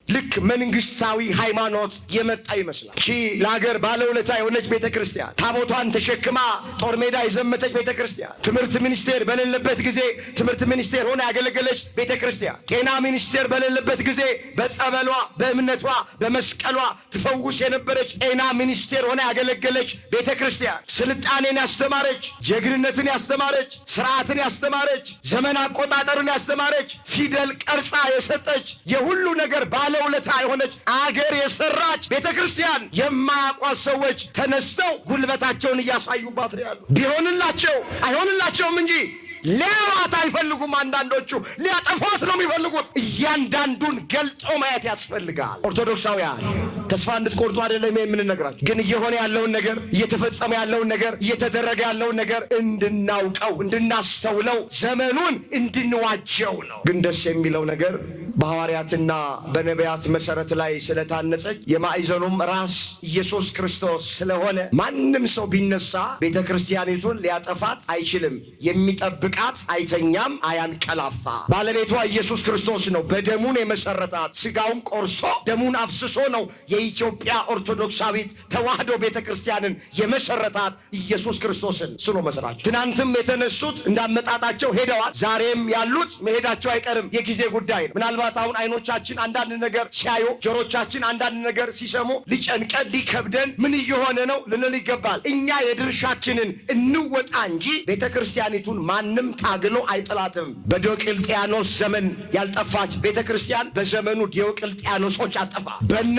ልክ መንግስታዊ ሃይማኖት የመጣ ይመስላል። ቺ ለሀገር ባለውለታ የሆነች ቤተ ክርስቲያን፣ ታቦቷን ተሸክማ ጦር ሜዳ የዘመተች ቤተ ክርስቲያን፣ ትምህርት ሚኒስቴር በሌለበት ጊዜ ትምህርት ሚኒስቴር ሆና ያገለገለች ቤተ ክርስቲያን፣ ጤና ሚኒስቴር በሌለበት ጊዜ በጸበሏ፣ በእምነቷ፣ በመስቀሏ ትፈውስ የነበረች ጤና ሚኒስቴር ሆና ያገለገለች ቤተ ክርስቲያን፣ ስልጣኔን ያስተማረች፣ ጀግንነትን ያስተማረች፣ ስርዓትን ያስተማረች፣ ዘመን አቆጣጠርን ያስተማረች፣ ፊደል ቀርጻ የሰጠች፣ የሁሉ ነገር ባለውለታ የሆነች፣ አገር የሰራች ቤተ ክርስቲያን የማያውቋት ሰዎች ተነስተው ጉልበታቸውን እያሳዩባት ነው ያሉ። ቢሆንላቸው አይሆንላቸውም እንጂ ሊያዋት አይፈልጉም። አንዳንዶቹ ሊያጠፏት ነው የሚፈልጉት። እያንዳንዱን ገልጦ ማየት ያስፈልጋል። ኦርቶዶክሳውያን፣ ተስፋ እንድትቆርጡ አይደለም የምንነግራችሁ፣ ግን እየሆነ ያለውን ነገር፣ እየተፈጸመ ያለውን ነገር፣ እየተደረገ ያለውን ነገር እንድናውቀው፣ እንድናስተውለው፣ ዘመኑን እንድንዋጀው ነው። ግን ደስ የሚለው ነገር በሐዋርያትና በነቢያት መሰረት ላይ ስለታነጸች፣ የማዕዘኑም ራስ ኢየሱስ ክርስቶስ ስለሆነ ማንም ሰው ቢነሳ ቤተ ክርስቲያኒቱን ሊያጠፋት አይችልም። የሚጠብቃት አይተኛም፣ አያንቀላፋ። ባለቤቷ ኢየሱስ ክርስቶስ ነው። በደሙን የመሰረታት፣ ስጋውን ቆርሶ ደሙን አፍስሶ ነው የኢትዮጵያ ኦርቶዶክሳዊት ተዋህዶ ቤተ ክርስቲያንን የመሰረታት። ኢየሱስ ክርስቶስን እሱ ነው መስራች። ትናንትም የተነሱት እንዳመጣጣቸው ሄደዋል። ዛሬም ያሉት መሄዳቸው አይቀርም። የጊዜ ጉዳይ ነው። ምናልባት አሁን አይኖቻችን አንዳንድ ነገር ሲያዩ፣ ጆሮቻችን አንዳንድ ነገር ሲሰሙ ሊጨንቀን፣ ሊከብደን፣ ምን እየሆነ ነው ልንል ይገባል። እኛ የድርሻችንን እንወጣ እንጂ ቤተ ክርስቲያኒቱን ማንም ታግሎ አይጥላትም። በዲዮቅልጥያኖስ ዘመን ያልጠፋች ቤተ ክርስቲያን በዘመኑ ዲዮቅልጥያኖሶች አጠፋ። በነ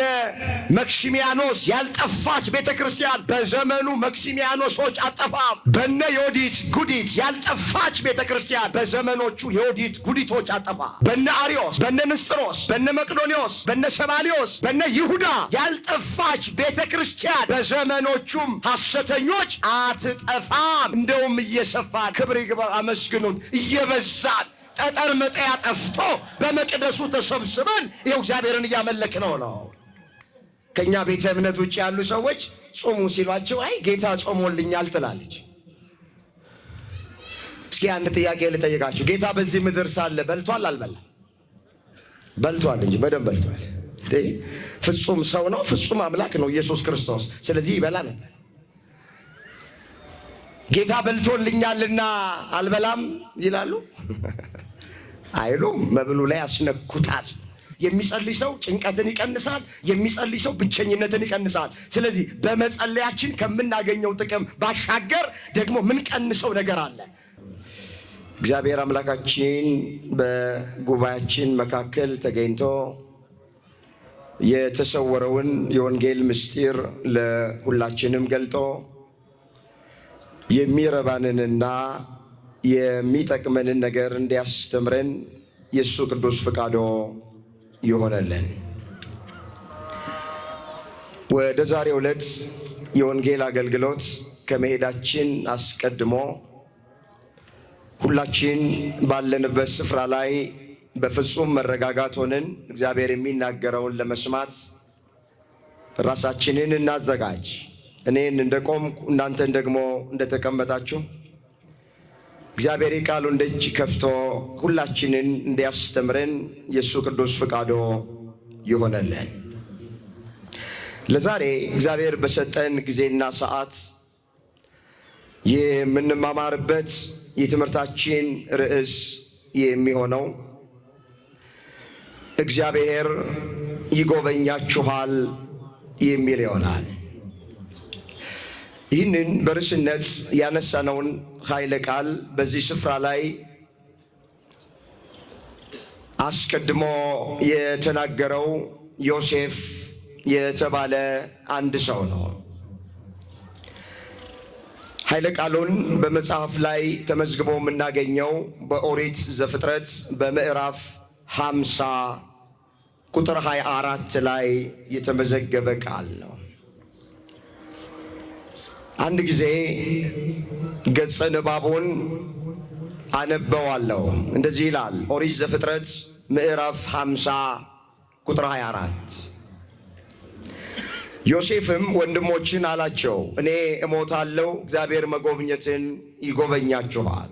መክሲሚያኖስ ያልጠፋች ቤተ ክርስቲያን በዘመኑ መክሲሚያኖሶች አጠፋ። በነ ዮዲት ጉዲት ያልጠፋች ቤተ ክርስቲያን በዘመኖቹ የዮዲት ጉዲቶች አጠፋ። በነ አሪዮስ፣ በነ ንስጥሮስ፣ በነ መቅዶኒዎስ፣ በነ ሰባሊዮስ፣ በነ ይሁዳ ያልጠፋች ቤተ ክርስቲያን በዘመኖቹም ሐሰተኞች አትጠፋም። እንደውም እየሰፋን፣ ክብር ይግባ፣ አመስግኑት፣ እየበዛን፣ ጠጠር መጠያ ጠፍቶ በመቅደሱ ተሰብስበን ይኸው እግዚአብሔርን እያመለክ ነው ነው። ከእኛ ቤተ እምነት ውጭ ያሉ ሰዎች ጾሙ ሲሏቸው አይ ጌታ ጾሞልኛል ትላለች። እስኪ አንድ ጥያቄ ልጠይቃችሁ። ጌታ በዚህ ምድር ሳለ በልቷል አልበላም? በልቷል እንጂ፣ በደንብ በልቷል። ፍጹም ሰው ነው፣ ፍጹም አምላክ ነው ኢየሱስ ክርስቶስ። ስለዚህ ይበላ ነበር። ጌታ በልቶልኛልና አልበላም ይላሉ? አይሉም። መብሉ ላይ ያስነኩታል። የሚጸልይ ሰው ጭንቀትን ይቀንሳል። የሚጸልይ ሰው ብቸኝነትን ይቀንሳል። ስለዚህ በመጸለያችን ከምናገኘው ጥቅም ባሻገር ደግሞ ምንቀንሰው ነገር አለ። እግዚአብሔር አምላካችን በጉባኤያችን መካከል ተገኝቶ የተሰወረውን የወንጌል ምስጢር ለሁላችንም ገልጦ የሚረባንንና የሚጠቅመንን ነገር እንዲያስተምረን የእሱ ቅዱስ ፈቃዶ ይሆነልን። ወደ ዛሬው ዕለት የወንጌል አገልግሎት ከመሄዳችን አስቀድሞ ሁላችን ባለንበት ስፍራ ላይ በፍጹም መረጋጋት ሆነን እግዚአብሔር የሚናገረውን ለመስማት ራሳችንን እናዘጋጅ። እኔን እንደቆምኩ እናንተን ደግሞ እንደተቀመጣችሁ እግዚአብሔር የቃሉን ደጅ ከፍቶ ሁላችንን እንዲያስተምረን የእሱ ቅዱስ ፍቃዶ ይሆነልን። ለዛሬ እግዚአብሔር በሰጠን ጊዜና ሰዓት የምንማማርበት የትምህርታችን ርዕስ የሚሆነው እግዚአብሔር ይጎበኛችኋል የሚል ይሆናል። ይህንን በርዕስነት ያነሳነውን ኃይለ ቃል በዚህ ስፍራ ላይ አስቀድሞ የተናገረው ዮሴፍ የተባለ አንድ ሰው ነው። ኃይለ ቃሉን በመጽሐፍ ላይ ተመዝግቦ የምናገኘው በኦሪት ዘፍጥረት በምዕራፍ 50 ቁጥር 24 ላይ የተመዘገበ ቃል ነው። አንድ ጊዜ ገጸ ንባቡን አነበዋለሁ። እንደዚህ ይላል፣ ኦሪት ዘፍጥረት ምዕራፍ 50 ቁጥር 24። ዮሴፍም ወንድሞችን አላቸው፣ እኔ እሞታለሁ፣ እግዚአብሔር መጎብኘትን ይጎበኛችኋል፣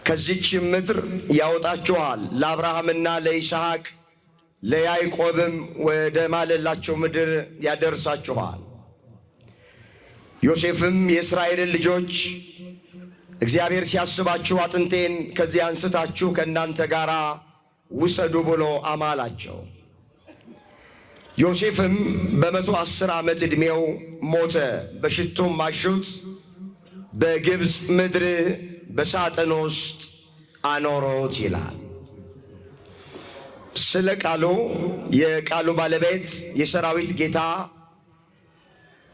ከዚች ምድር ያወጣችኋል፣ ለአብርሃምና ለይስሐቅ ለያዕቆብም ወደ ማለላቸው ምድር ያደርሳችኋል። ዮሴፍም የእስራኤልን ልጆች እግዚአብሔር ሲያስባችሁ አጥንቴን ከዚህ አንስታችሁ ከእናንተ ጋር ውሰዱ ብሎ አማላቸው። ዮሴፍም በ110 ዓመት ዕድሜው ሞተ። በሽቱም አሹት፣ በግብፅ ምድር በሳጥን ውስጥ አኖሮት ይላል። ስለ ቃሉ የቃሉ ባለቤት የሰራዊት ጌታ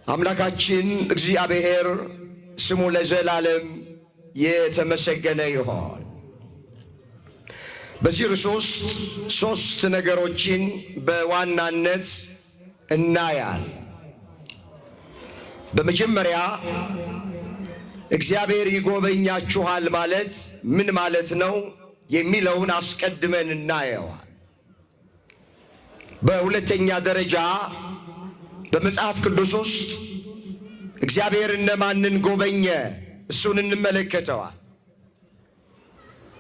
አምላካችን እግዚአብሔር ስሙ ለዘላለም የተመሰገነ ይሆን። በዚህ ርዕስ ውስጥ ሶስት ነገሮችን በዋናነት እናያል። በመጀመሪያ እግዚአብሔር ይጎበኛችኋል ማለት ምን ማለት ነው የሚለውን አስቀድመን እናየዋል። በሁለተኛ ደረጃ በመጽሐፍ ቅዱስ ውስጥ እግዚአብሔር እነማንን ጎበኘ እሱን እንመለከተዋል።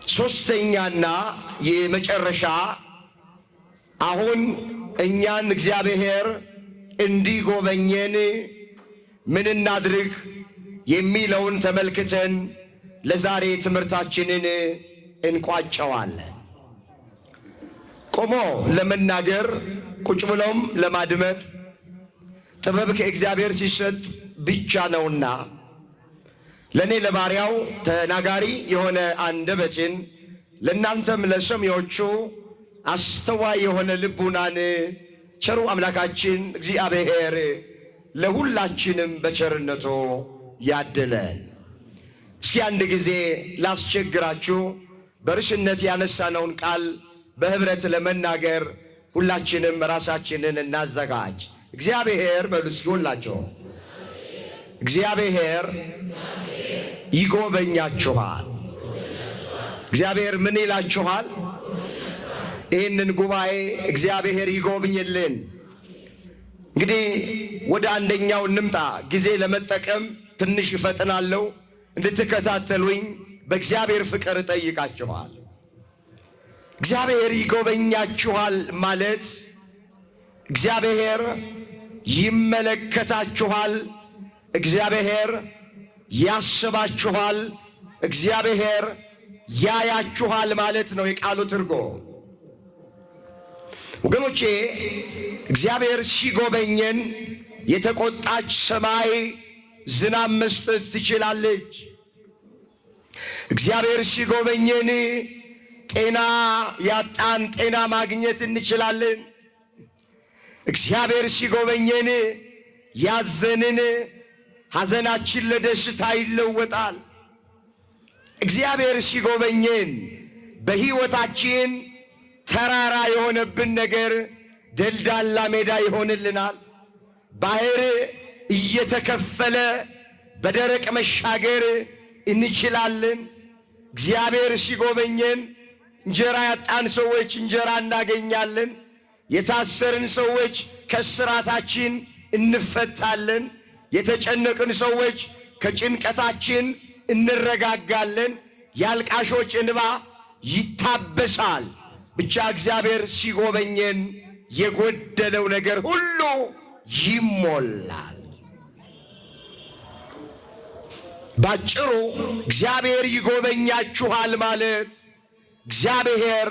ሶስተኛና የመጨረሻ አሁን እኛን እግዚአብሔር እንዲጎበኘን ምን እናድርግ የሚለውን ተመልክተን ለዛሬ ትምህርታችንን እንቋጨዋለን። ቆሞ ለመናገር ቁጭ ብሎም ለማድመጥ ጥበብ ከእግዚአብሔር ሲሰጥ ብቻ ነውና ለእኔ ለባሪያው ተናጋሪ የሆነ አንደበትን ለእናንተም ለሰሚዎቹ አስተዋይ የሆነ ልቡናን ቸሩ አምላካችን እግዚአብሔር ለሁላችንም በቸርነቱ ያድለን። እስኪ አንድ ጊዜ ላስቸግራችሁ፣ በርዕስነት ያነሳነውን ቃል በህብረት ለመናገር ሁላችንም ራሳችንን እናዘጋጅ። እግዚአብሔር በሉ እስኪ ሁላችሁ፣ እግዚአብሔር ይጎበኛችኋል። እግዚአብሔር ምን ይላችኋል? ይህንን ጉባኤ እግዚአብሔር ይጎብኝልን። እንግዲህ ወደ አንደኛው እንምጣ። ጊዜ ለመጠቀም ትንሽ እፈጥናለሁ። እንድትከታተሉኝ በእግዚአብሔር ፍቅር እጠይቃችኋል። እግዚአብሔር ይጎበኛችኋል ማለት እግዚአብሔር ይመለከታችኋል፣ እግዚአብሔር ያስባችኋል፣ እግዚአብሔር ያያችኋል ማለት ነው የቃሉ ትርጉም። ወገኖቼ እግዚአብሔር ሲጎበኘን የተቆጣች ሰማይ ዝናብ መስጠት ትችላለች። እግዚአብሔር ሲጎበኘን ጤና ያጣን ጤና ማግኘት እንችላለን። እግዚአብሔር ሲጎበኘን ያዘንን ሐዘናችን ለደስታ ይለወጣል። እግዚአብሔር ሲጎበኘን በሕይወታችን ተራራ የሆነብን ነገር ደልዳላ ሜዳ ይሆንልናል። ባህር እየተከፈለ በደረቅ መሻገር እንችላለን። እግዚአብሔር ሲጎበኘን እንጀራ ያጣን ሰዎች እንጀራ እናገኛለን። የታሰርን ሰዎች ከእስራታችን እንፈታለን። የተጨነቅን ሰዎች ከጭንቀታችን እንረጋጋለን። የአልቃሾች እንባ ይታበሳል። ብቻ እግዚአብሔር ሲጎበኘን የጎደለው ነገር ሁሉ ይሞላል። ባጭሩ እግዚአብሔር ይጎበኛችኋል ማለት እግዚአብሔር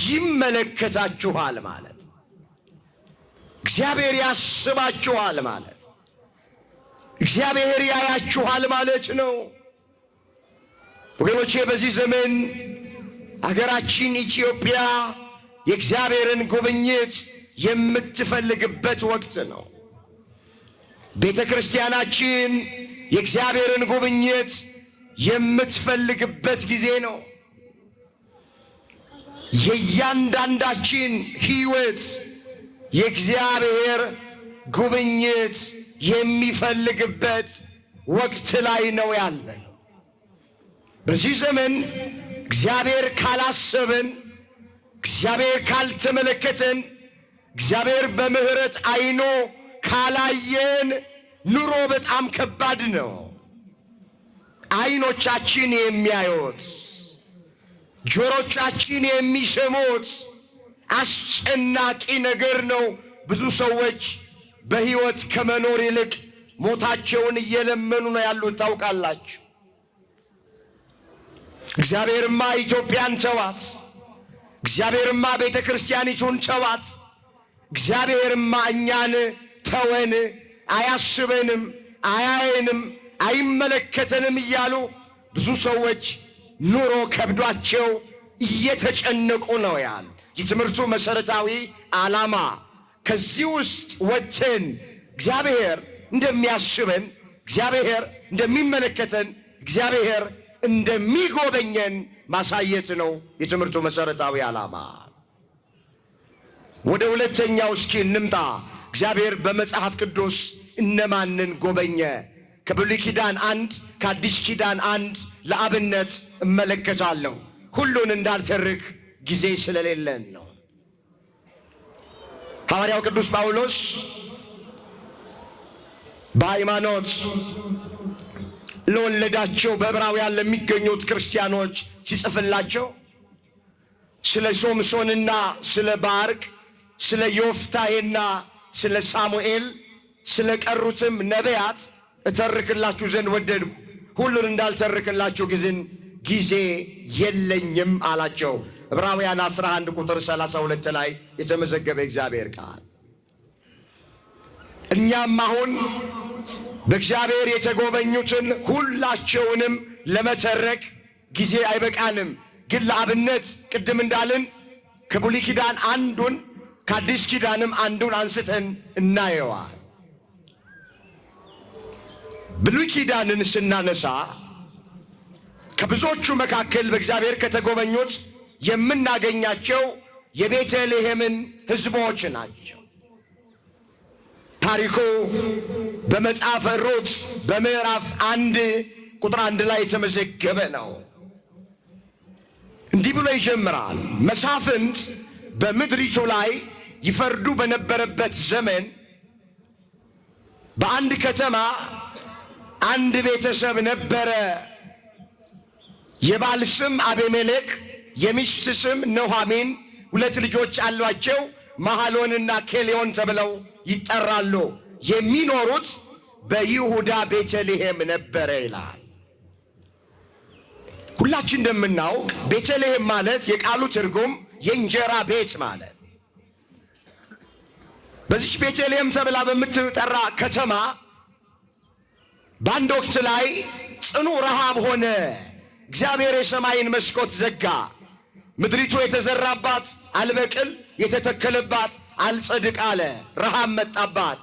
ይመለከታችኋል ማለት፣ እግዚአብሔር ያስባችኋል ማለት፣ እግዚአብሔር ያያችኋል ማለት ነው። ወገኖቼ በዚህ ዘመን አገራችን ኢትዮጵያ የእግዚአብሔርን ጉብኝት የምትፈልግበት ወቅት ነው። ቤተ ክርስቲያናችን የእግዚአብሔርን ጉብኝት የምትፈልግበት ጊዜ ነው። የእያንዳንዳችን ሕይወት የእግዚአብሔር ጉብኝት የሚፈልግበት ወቅት ላይ ነው ያለን። በዚህ ዘመን እግዚአብሔር ካላሰበን፣ እግዚአብሔር ካልተመለከተን፣ እግዚአብሔር በምሕረት ዓይኑ ካላየን ኑሮ በጣም ከባድ ነው። ዓይኖቻችን የሚያዩት፣ ጆሮቻችን የሚሰሙት፣ አስጨናቂ ነገር ነው። ብዙ ሰዎች በሕይወት ከመኖር ይልቅ ሞታቸውን እየለመኑ ነው ያሉት። ታውቃላችሁ። እግዚአብሔርማ ኢትዮጵያን ተዋት። እግዚአብሔርማ ቤተ ክርስቲያኒቱን ተዋት። እግዚአብሔርማ እኛን ተወን፣ አያስበንም፣ አያየንም፣ አይመለከተንም እያሉ ብዙ ሰዎች ኑሮ ከብዷቸው እየተጨነቁ ነው ያሉ። የትምህርቱ መሰረታዊ ዓላማ ከዚህ ውስጥ ወጥተን እግዚአብሔር እንደሚያስበን፣ እግዚአብሔር እንደሚመለከተን፣ እግዚአብሔር እንደሚጎበኘን ማሳየት ነው የትምህርቱ መሰረታዊ ዓላማ። ወደ ሁለተኛው እስኪ እንምጣ። እግዚአብሔር በመጽሐፍ ቅዱስ እነማንን ጎበኘ? ከብሉይ ኪዳን አንድ፣ ከአዲስ ኪዳን አንድ ለአብነት እመለከታለሁ። ሁሉን እንዳልተርክ ጊዜ ስለሌለን ነው። ሐዋርያው ቅዱስ ጳውሎስ በሃይማኖት ለወለዳቸው በዕብራውያን ለሚገኙት ክርስቲያኖች ሲጽፍላቸው ስለ ሶምሶንና ስለ ባርቅ፣ ስለ ዮፍታሔና ስለ ሳሙኤል፣ ስለ ቀሩትም ነቢያት እተርክላችሁ ዘንድ ወደድኩ፣ ሁሉን እንዳልተርክላችሁ ጊዜ የለኝም አላቸው። ዕብራውያን 11 ቁጥር 32 ላይ የተመዘገበ እግዚአብሔር ቃል። እኛም አሁን በእግዚአብሔር የተጎበኙትን ሁላቸውንም ለመተረክ ጊዜ አይበቃንም። ግን ለአብነት ቅድም እንዳልን ከብሉይ ኪዳን አንዱን ከአዲስ ኪዳንም አንዱን አንስተን እናየዋል። ብሉይ ኪዳንን ስናነሳ ከብዙዎቹ መካከል በእግዚአብሔር ከተጎበኙት የምናገኛቸው የቤተልሔምን ሕዝቦች ናቸው። ታሪኩ በመጽሐፈ ሩት በምዕራፍ 1 ቁጥር 1 ላይ የተመዘገበ ነው። እንዲህ ብሎ ይጀምራል። መሳፍንት በምድሪቱ ላይ ይፈርዱ በነበረበት ዘመን በአንድ ከተማ አንድ ቤተሰብ ነበረ። የባል ስም አቤሜሌክ፣ የሚስት ስም ኑኃሚን፣ ሁለት ልጆች አሏቸው፣ መሐሎንና ኬሌዮን ተብለው ይጠራሉ። የሚኖሩት በይሁዳ ቤተልሔም ነበረ ይላል። ሁላችን እንደምናውቅ ቤተልሔም ማለት የቃሉ ትርጉም የእንጀራ ቤት ማለት። በዚች ቤተልሔም ተብላ በምትጠራ ከተማ በአንድ ወቅት ላይ ጽኑ ረሃብ ሆነ። እግዚአብሔር የሰማይን መስኮት ዘጋ። ምድሪቱ የተዘራባት አልበቅል፣ የተተከለባት አልጸድቅ አለ። ረሃብ መጣባት።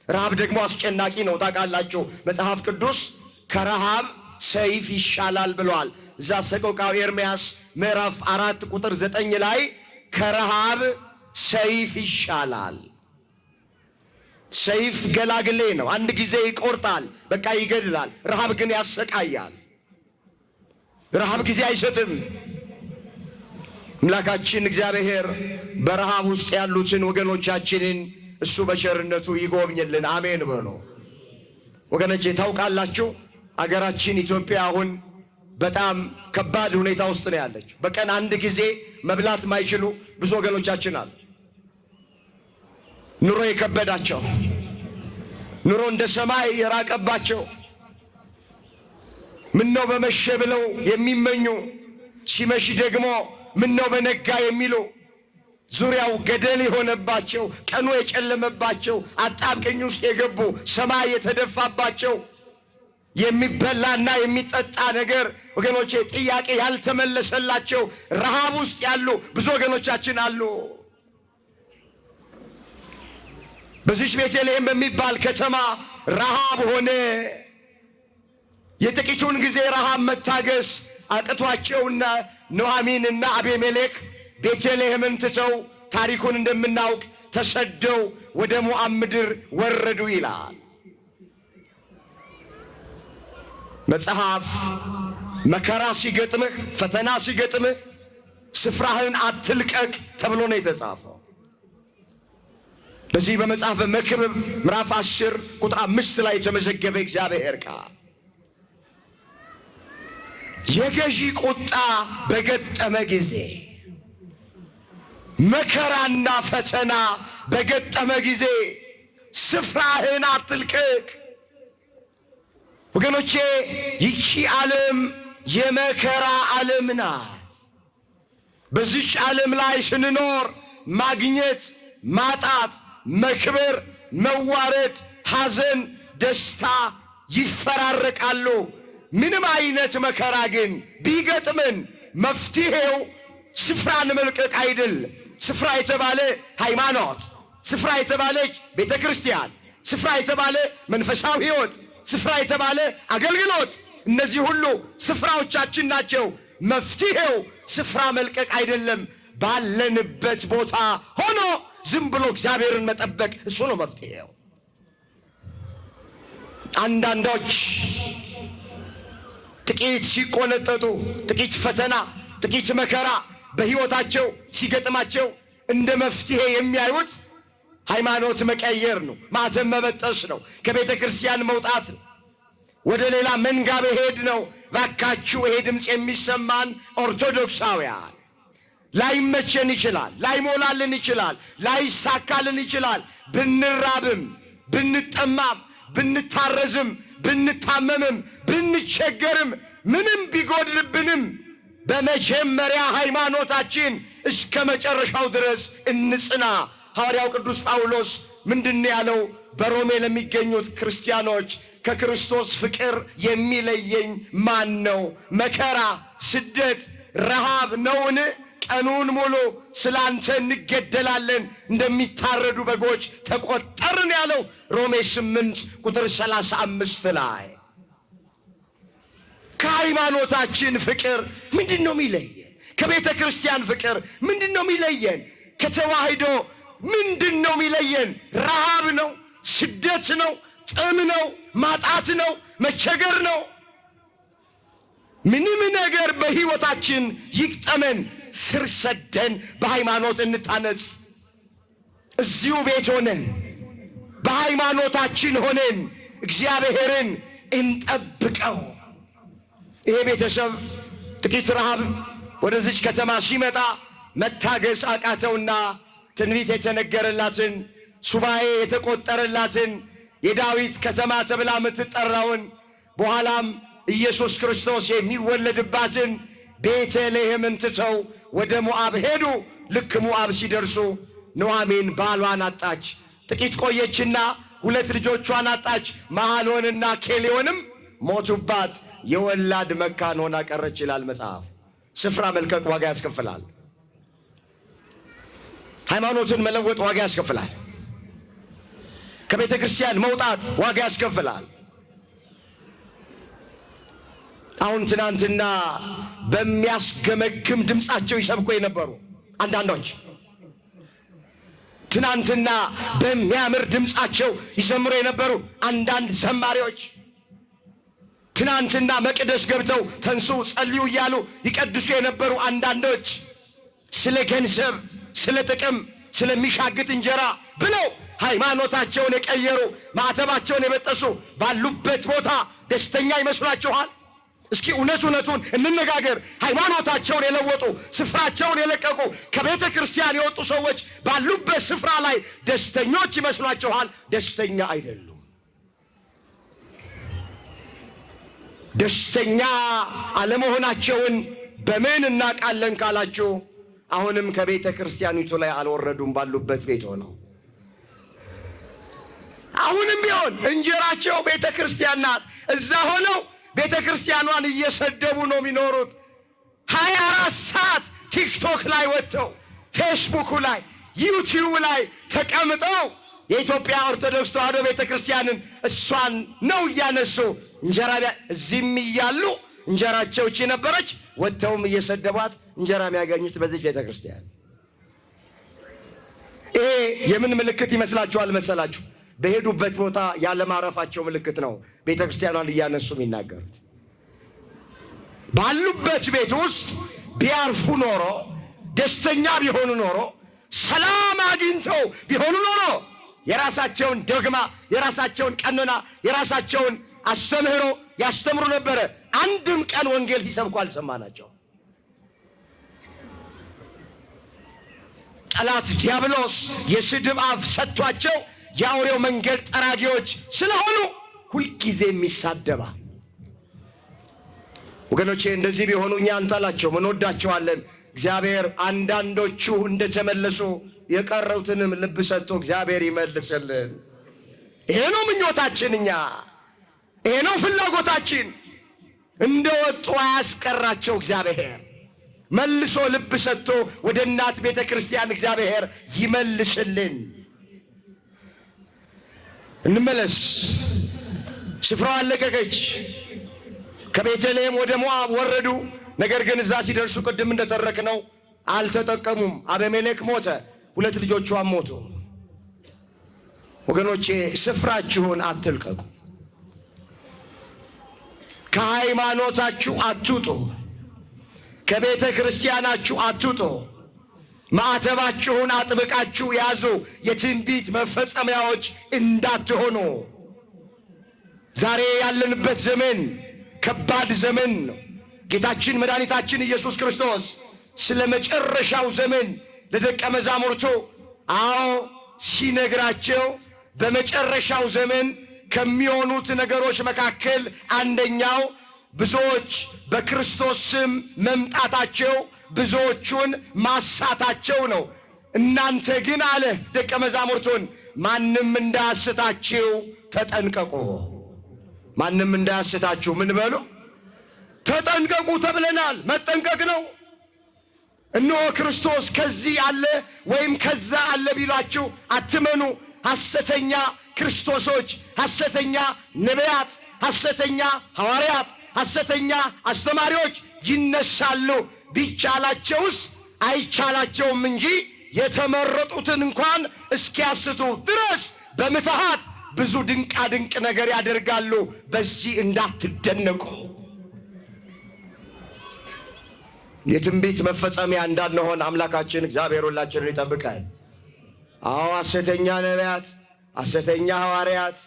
ረሃብ ደግሞ አስጨናቂ ነው ታውቃላችሁ። መጽሐፍ ቅዱስ ከረሃብ ሰይፍ ይሻላል ብሏል። እዛ ሰቆቃው ኤርምያስ ምዕራፍ 4 ቁጥር 9 ላይ ከረሃብ ሰይፍ ይሻላል። ሰይፍ ገላግሌ ነው። አንድ ጊዜ ይቆርጣል፣ በቃ ይገድላል። ረሃብ ግን ያሰቃያል። ረሃብ ጊዜ አይሰጥም። አምላካችን እግዚአብሔር በረሃብ ውስጥ ያሉትን ወገኖቻችንን እሱ በቸርነቱ ይጎብኝልን። አሜን በሉ ወገኖቼ። ታውቃላችሁ አገራችን ኢትዮጵያ አሁን በጣም ከባድ ሁኔታ ውስጥ ነው ያለችው። በቀን አንድ ጊዜ መብላት ማይችሉ ብዙ ወገኖቻችን አሉ። ኑሮ የከበዳቸው፣ ኑሮ እንደ ሰማይ የራቀባቸው፣ ምነው በመሸ ብለው የሚመኙ፣ ሲመሽ ደግሞ ምነው በነጋ የሚሉ፣ ዙሪያው ገደል የሆነባቸው፣ ቀኑ የጨለመባቸው፣ አጣብቅኝ ውስጥ የገቡ፣ ሰማይ የተደፋባቸው፣ የሚበላና የሚጠጣ ነገር ወገኖቼ ጥያቄ ያልተመለሰላቸው ረሃብ ውስጥ ያሉ ብዙ ወገኖቻችን አሉ። በዚች ቤተልሔም በሚባል ከተማ ረሃብ ሆነ። የጥቂቱን ጊዜ ረሃብ መታገስ አቅቷቸውና ኑኃሚንና አቤሜሌክ ቤተልሔምን ትተው ታሪኩን እንደምናውቅ ተሰደው ወደ ሞዓብ ምድር ወረዱ ይላል መጽሐፍ። መከራ ሲገጥምህ፣ ፈተና ሲገጥምህ ስፍራህን አትልቀቅ ተብሎ ነው የተጻፈው። በዚህ በመጽሐፈ መክብብ ምዕራፍ 10 ቁጥር 5 ላይ የተመዘገበ እግዚአብሔር ቃል የገዢ ቁጣ በገጠመ ጊዜ መከራና ፈተና በገጠመ ጊዜ ስፍራህን አትልቀቅ። ወገኖቼ ይቺ ዓለም የመከራ ዓለም ናት። በዚች ዓለም ላይ ስንኖር ማግኘት፣ ማጣት፣ መክበር፣ መዋረድ፣ ሐዘን፣ ደስታ ይፈራረቃሉ። ምንም አይነት መከራ ግን ቢገጥምን መፍትሄው ስፍራን መልቀቅ አይደል። ስፍራ የተባለ ሃይማኖት፣ ስፍራ የተባለች ቤተ ክርስቲያን፣ ስፍራ የተባለ መንፈሳዊ ሕይወት፣ ስፍራ የተባለ አገልግሎት፣ እነዚህ ሁሉ ስፍራዎቻችን ናቸው። መፍትሄው ስፍራ መልቀቅ አይደለም። ባለንበት ቦታ ሆኖ ዝም ብሎ እግዚአብሔርን መጠበቅ እሱ ነው መፍትሄው። አንዳንዶች ጥቂት ሲቆነጠጡ፣ ጥቂት ፈተና፣ ጥቂት መከራ በሕይወታቸው ሲገጥማቸው እንደ መፍትሄ የሚያዩት ሃይማኖት መቀየር ነው፣ ማተብ መበጠስ ነው፣ ከቤተ ክርስቲያን መውጣት፣ ወደ ሌላ መንጋ መሄድ ነው። ባካችሁ ይሄ ድምፅ የሚሰማን ኦርቶዶክሳውያን ላይመቸን ይችላል፣ ላይሞላልን ይችላል፣ ላይሳካልን ይችላል። ብንራብም፣ ብንጠማም፣ ብንታረዝም፣ ብንታመምም፣ ብንቸገርም፣ ምንም ቢጎድልብንም በመጀመሪያ ሃይማኖታችን እስከ መጨረሻው ድረስ እንጽና። ሐዋርያው ቅዱስ ጳውሎስ ምንድን ያለው? በሮሜ ለሚገኙት ክርስቲያኖች ከክርስቶስ ፍቅር የሚለየኝ ማን ነው? መከራ፣ ስደት፣ ረሃብ ነውን? ቀኑን ሙሉ ስላንተ እንገደላለን፣ እንደሚታረዱ በጎች ተቆጠርን ያለው ሮሜ 8 ቁጥር 35 ላይ። ከሃይማኖታችን ፍቅር ምንድን ነው የሚለየን? ከቤተ ክርስቲያን ፍቅር ምንድን ነው የሚለየን? ከተዋህዶ ምንድን ነው የሚለየን? ረሃብ ነው? ስደት ነው? ጥም ነው? ማጣት ነው? መቸገር ነው? ምንም ነገር በሕይወታችን ይግጠመን፣ ስር ሰደን በሃይማኖት እንታነጽ። እዚሁ ቤት ሆነን በሃይማኖታችን ሆነን እግዚአብሔርን እንጠብቀው። ይሄ ቤተሰብ ጥቂት ረሃብ ወደዚች ከተማ ሲመጣ መታገስ አቃተውና ትንቢት የተነገረላትን፣ ሱባኤ የተቆጠረላትን፣ የዳዊት ከተማ ተብላ የምትጠራውን፣ በኋላም ኢየሱስ ክርስቶስ የሚወለድባትን ቤተልሔምን ትተው ወደ ሞዓብ ሄዱ። ልክ ሞዓብ ሲደርሱ ኑኃሚን ባሏን አጣች። ጥቂት ቆየችና ሁለት ልጆቿን አጣች። መሐሎንና ኬሌዮንም ሞቱባት። የወላድ መካን ሆና ቀረች ይላል መጽሐፍ። ስፍራ መልቀቅ ዋጋ ያስከፍላል። ሃይማኖትን መለወጥ ዋጋ ያስከፍላል። ከቤተ ክርስቲያን መውጣት ዋጋ ያስከፍላል። አሁን ትናንትና በሚያስገመግም ድምፃቸው ይሰብኩ የነበሩ አንዳንዶች፣ ትናንትና በሚያምር ድምፃቸው ይዘምሩ የነበሩ አንዳንድ ዘማሪዎች፣ ትናንትና መቅደስ ገብተው ተንሱ ጸልዩ እያሉ ይቀድሱ የነበሩ አንዳንዶች ስለ ገንዘብ፣ ስለ ጥቅም፣ ስለሚሻግት እንጀራ ብለው ሃይማኖታቸውን የቀየሩ፣ ማዕተባቸውን የበጠሱ ባሉበት ቦታ ደስተኛ ይመስላችኋል? እስኪ እውነት እውነቱን እንነጋገር። ሃይማኖታቸውን የለወጡ፣ ስፍራቸውን የለቀቁ፣ ከቤተ ክርስቲያን የወጡ ሰዎች ባሉበት ስፍራ ላይ ደስተኞች ይመስሏችኋል? ደስተኛ አይደሉም። ደስተኛ አለመሆናቸውን በምን እናውቃለን ካላችሁ፣ አሁንም ከቤተ ክርስቲያኒቱ ላይ አልወረዱም። ባሉበት ቤት ሆነው አሁንም ቢሆን እንጀራቸው ቤተ ክርስቲያን ናት። እዛ ሆነው ቤተ ክርስቲያኗን እየሰደቡ ነው የሚኖሩት። 24 ሰዓት ቲክቶክ ላይ ወጥተው፣ ፌስቡኩ ላይ፣ ዩቲዩብ ላይ ተቀምጠው የኢትዮጵያ ኦርቶዶክስ ተዋሕዶ ቤተ ክርስቲያንን እሷን ነው እያነሱ እንጀራ፣ እዚህም እያሉ እንጀራቸው እቺ ነበረች። ወጥተውም እየሰደቧት እንጀራ የሚያገኙት በዚች ቤተ ክርስቲያን። ይሄ የምን ምልክት ይመስላችኋል መሰላችሁ? በሄዱበት ቦታ ያለማረፋቸው ምልክት ነው። ቤተ ክርስቲያኗን እያነሱ የሚናገሩት ባሉበት ቤት ውስጥ ቢያርፉ ኖሮ፣ ደስተኛ ቢሆኑ ኖሮ፣ ሰላም አግኝተው ቢሆኑ ኖሮ የራሳቸውን ዶግማ፣ የራሳቸውን ቀኖና፣ የራሳቸውን አስተምህሮ ያስተምሩ ነበረ። አንድም ቀን ወንጌል ሲሰብኩ አልሰማናቸው። ጠላት ዲያብሎስ የስድብ አፍ ሰጥቷቸው የአውሬው መንገድ ጠራጊዎች ስለሆኑ ሁልጊዜ የሚሳደባ። ወገኖቼ እንደዚህ ቢሆኑ እኛ አንጠላቸውም፣ እንወዳቸዋለን። እግዚአብሔር አንዳንዶቹ እንደተመለሱ የቀሩትንም ልብ ሰጥቶ እግዚአብሔር ይመልስልን። ይሄ ነው ምኞታችን፣ እኛ ይሄ ነው ፍላጎታችን። እንደወጡ አያስቀራቸው እግዚአብሔር መልሶ ልብ ሰጥቶ ወደ እናት ቤተ ክርስቲያን እግዚአብሔር ይመልስልን። እንመለስ። ስፍራዋን ለቀቀች። ከቤተልሔም ወደ ሞዓብ ወረዱ። ነገር ግን እዛ ሲደርሱ ቅድም እንደተረክነው አልተጠቀሙም። አቤሜሌክ ሞተ፣ ሁለት ልጆቿም ሞቱ። ወገኖቼ ስፍራችሁን አትልቀቁ፣ ከሃይማኖታችሁ አትውጡ፣ ከቤተ ክርስቲያናችሁ አትውጡ። ማዕተባችሁን አጥብቃችሁ ያዙ፣ የትንቢት መፈጸሚያዎች እንዳትሆኑ። ዛሬ ያለንበት ዘመን ከባድ ዘመን ነው። ጌታችን መድኃኒታችን ኢየሱስ ክርስቶስ ስለ መጨረሻው ዘመን ለደቀ መዛሙርቱ አዎ ሲነግራቸው በመጨረሻው ዘመን ከሚሆኑት ነገሮች መካከል አንደኛው ብዙዎች በክርስቶስ ስም መምጣታቸው ብዙዎቹን ማሳታቸው ነው። እናንተ ግን አለ ደቀ መዛሙርቱን ማንም እንዳያስታችሁ ተጠንቀቁ። ማንም እንዳያስታችሁ ምን በሉ? ተጠንቀቁ ተብለናል። መጠንቀቅ ነው። እነሆ ክርስቶስ ከዚህ አለ ወይም ከዛ አለ ቢሏችሁ አትመኑ። ሐሰተኛ ክርስቶሶች፣ ሐሰተኛ ነቢያት፣ ሐሰተኛ ሐዋርያት፣ ሐሰተኛ አስተማሪዎች ይነሳሉ። ቢቻላቸውስ አይቻላቸውም እንጂ የተመረጡትን እንኳን እስኪያስቱ ድረስ በምትሃት ብዙ ድንቃ ድንቅ ነገር ያደርጋሉ። በዚህ እንዳትደነቁ። የትንቢት መፈጸሚያ እንዳንሆን አምላካችን እግዚአብሔር ሁላችንን ይጠብቃል። አዎ ሐሰተኛ ነቢያት፣ ሐሰተኛ ሐዋርያት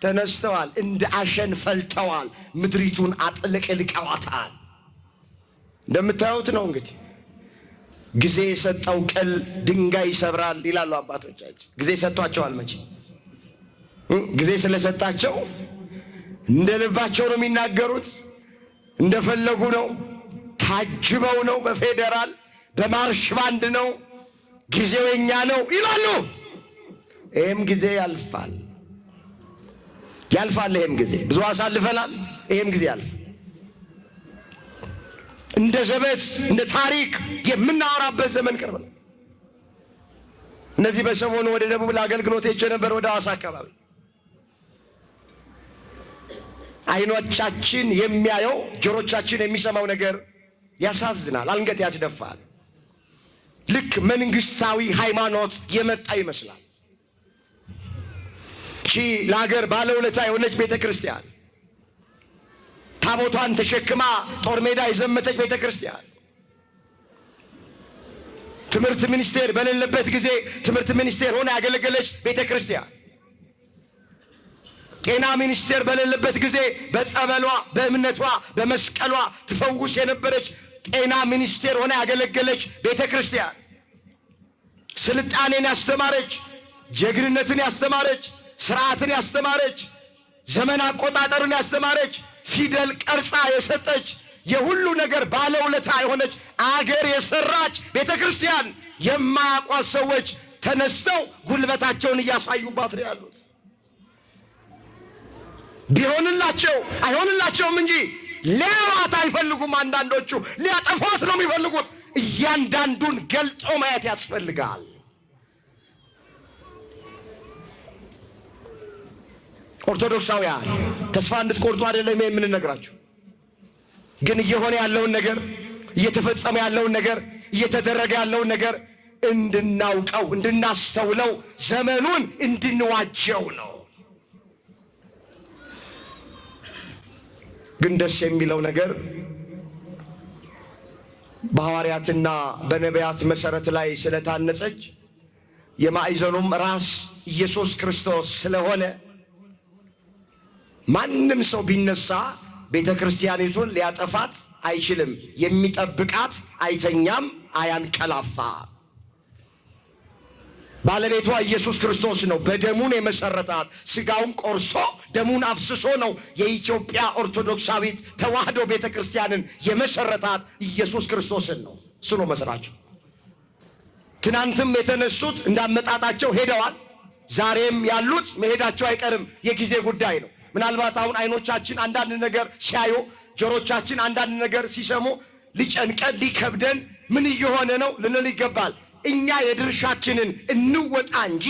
ተነስተዋል። እንደ አሸን ፈልተዋል። ምድሪቱን አጥለቅልቀዋታል። እንደምታዩት ነው እንግዲህ ጊዜ የሰጠው ቅል ድንጋይ ይሰብራል ይላሉ አባቶቻችን። ጊዜ ሰጥቷቸዋል። መቼ ጊዜ ስለሰጣቸው እንደ ልባቸው ነው የሚናገሩት፣ እንደፈለጉ ነው፣ ታጅበው ነው፣ በፌዴራል በማርሽ ባንድ ነው፣ ጊዜው የኛ ነው ይላሉ። ይህም ጊዜ ያልፋል፣ ያልፋል። ይህም ጊዜ ብዙ አሳልፈናል። ይህም ጊዜ ያልፋል። እንደ ዘበት እንደ ታሪክ የምናወራበት ዘመን ቅርብ ነው። እነዚህ በሰሞኑ ወደ ደቡብ ለአገልግሎት ሄጄ ነበር፣ ወደ ሐዋሳ አካባቢ። አይኖቻችን የሚያየው ጆሮቻችን የሚሰማው ነገር ያሳዝናል፣ አንገት ያስደፋል። ልክ መንግስታዊ ሃይማኖት የመጣ ይመስላል። ቺ ለሀገር ባለውለታ የሆነች ቤተ ክርስቲያን ታቦቷን ተሸክማ ጦር ሜዳ የዘመተች ቤተ ክርስቲያን ትምህርት ሚኒስቴር በሌለበት ጊዜ ትምህርት ሚኒስቴር ሆና ያገለገለች ቤተ ክርስቲያን ጤና ሚኒስቴር በሌለበት ጊዜ በጸበሏ፣ በእምነቷ፣ በመስቀሏ ትፈውስ የነበረች ጤና ሚኒስቴር ሆና ያገለገለች ቤተ ክርስቲያን ስልጣኔን ያስተማረች፣ ጀግንነትን ያስተማረች፣ ስርዓትን ያስተማረች፣ ዘመን አቆጣጠርን ያስተማረች፣ ፊደል ቀርጻ የሰጠች፣ የሁሉ ነገር ባለውለታ የሆነች አገር የሰራች ቤተ ክርስቲያን የማያውቋት ሰዎች ተነስተው ጉልበታቸውን እያሳዩባት ነው ያሉት። ቢሆንላቸው አይሆንላቸውም እንጂ ሊያዩዋት አይፈልጉም። አንዳንዶቹ ሊያጠፏት ነው የሚፈልጉት። እያንዳንዱን ገልጦ ማየት ያስፈልጋል። ኦርቶዶክሳውያን ተስፋ እንድትቆርጡ አይደለም የምንነግራችሁ፣ ግን እየሆነ ያለውን ነገር፣ እየተፈጸመ ያለውን ነገር፣ እየተደረገ ያለውን ነገር እንድናውቀው፣ እንድናስተውለው፣ ዘመኑን እንድንዋጀው ነው። ግን ደስ የሚለው ነገር በሐዋርያትና በነቢያት መሰረት ላይ ስለታነጸች የማዕዘኑም ራስ ኢየሱስ ክርስቶስ ስለሆነ ማንም ሰው ቢነሳ ቤተ ክርስቲያኒቱን ሊያጠፋት አይችልም። የሚጠብቃት አይተኛም፣ አያንቀላፋ። ባለቤቷ ኢየሱስ ክርስቶስ ነው። በደሙን የመሰረታት ስጋውን ቆርሶ ደሙን አፍስሶ ነው የኢትዮጵያ ኦርቶዶክሳዊት ተዋሕዶ ቤተ ክርስቲያንን የመሰረታት ኢየሱስ ክርስቶስን ነው። እሱ ነው መስራቸው። ትናንትም የተነሱት እንዳመጣጣቸው ሄደዋል። ዛሬም ያሉት መሄዳቸው አይቀርም። የጊዜ ጉዳይ ነው። ምናልባት አሁን አይኖቻችን አንዳንድ ነገር ሲያዩ፣ ጆሮቻችን አንዳንድ ነገር ሲሰሙ ሊጨንቀን ሊከብደን ምን እየሆነ ነው ልንል ይገባል። እኛ የድርሻችንን እንወጣ እንጂ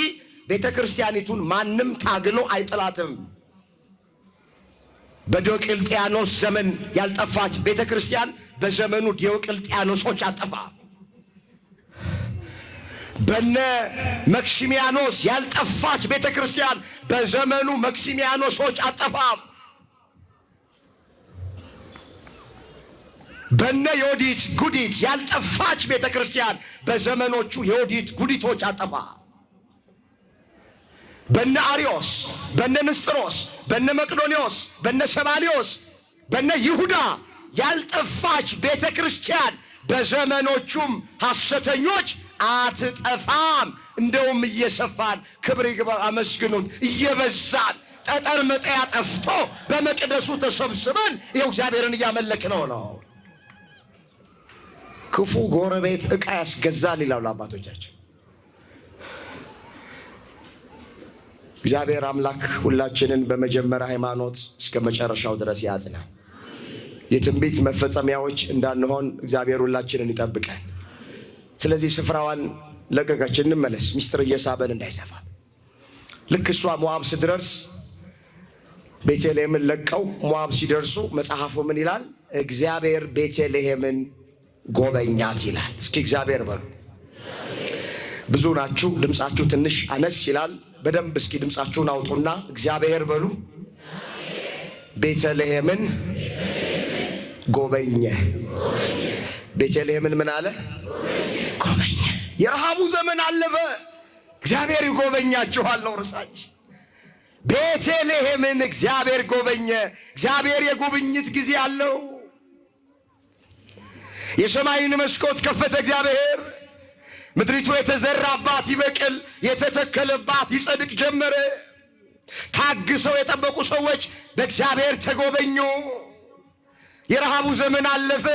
ቤተ ክርስቲያኒቱን ማንም ታግሎ አይጥላትም። በዲዮቅልጥያኖስ ዘመን ያልጠፋች ቤተ ክርስቲያን በዘመኑ ዲዮቅልጥያኖሶች አጠፋ። በነ መክሲሚያኖስ ያልጠፋች ቤተ ክርስቲያን በዘመኑ መክሲሚያኖሶች አጠፋም። በነ ዮዲት ጉዲት ያልጠፋች ቤተ ክርስቲያን በዘመኖቹ የዮዲት ጉዲቶች አጠፋ። በነ አሪዮስ፣ በነ ንስጥሮስ፣ በነ መቅዶኒዎስ፣ በነ ሰባሊዮስ፣ በነ ይሁዳ ያልጠፋች ቤተ ክርስቲያን በዘመኖቹም ሐሰተኞች አትጠፋም። እንደውም እየሰፋን ክብር ይግባ አመስግኑት፣ እየበዛን ጠጠር መጠያ ጠፍቶ በመቅደሱ ተሰብስበን ይኸው እግዚአብሔርን እያመለክ ነው ነው። ክፉ ጎረቤት ዕቃ ያስገዛል ይላሉ አባቶቻችን። እግዚአብሔር አምላክ ሁላችንን በመጀመሪያ ሃይማኖት እስከ መጨረሻው ድረስ ያጽናል። የትንቢት መፈጸሚያዎች እንዳንሆን እግዚአብሔር ሁላችንን ይጠብቀን። ስለዚህ ስፍራዋን ለቀቀች። እንመለስ፣ ሚስጥር እየሳበን እንዳይሰፋ። ልክ እሷ ሞዓብ ስትደርስ ቤተልሔምን ለቀው ሞዓብ ሲደርሱ መጽሐፉ ምን ይላል? እግዚአብሔር ቤተልሔምን ጎበኛት ይላል። እስኪ እግዚአብሔር በሉ። ብዙ ናችሁ፣ ድምፃችሁ ትንሽ አነስ ይላል። በደንብ እስኪ ድምፃችሁን አውጡና እግዚአብሔር በሉ። ቤተልሔምን ጎበኘ። ቤተልሔምን ምን አለ? ጎበኘ። የረሃቡ ዘመን አለፈ። እግዚአብሔር ይጎበኛችኋል ነው ርዕሳችን። ቤተልሔምን እግዚአብሔር ጎበኘ። እግዚአብሔር የጉብኝት ጊዜ አለው። የሰማይን መስኮት ከፈተ እግዚአብሔር። ምድሪቱ የተዘራባት ይበቅል፣ የተተከለባት ይጸድቅ ጀመረ። ታግሰው የጠበቁ ሰዎች በእግዚአብሔር ተጎበኙ። የረሃቡ ዘመን አለፈ።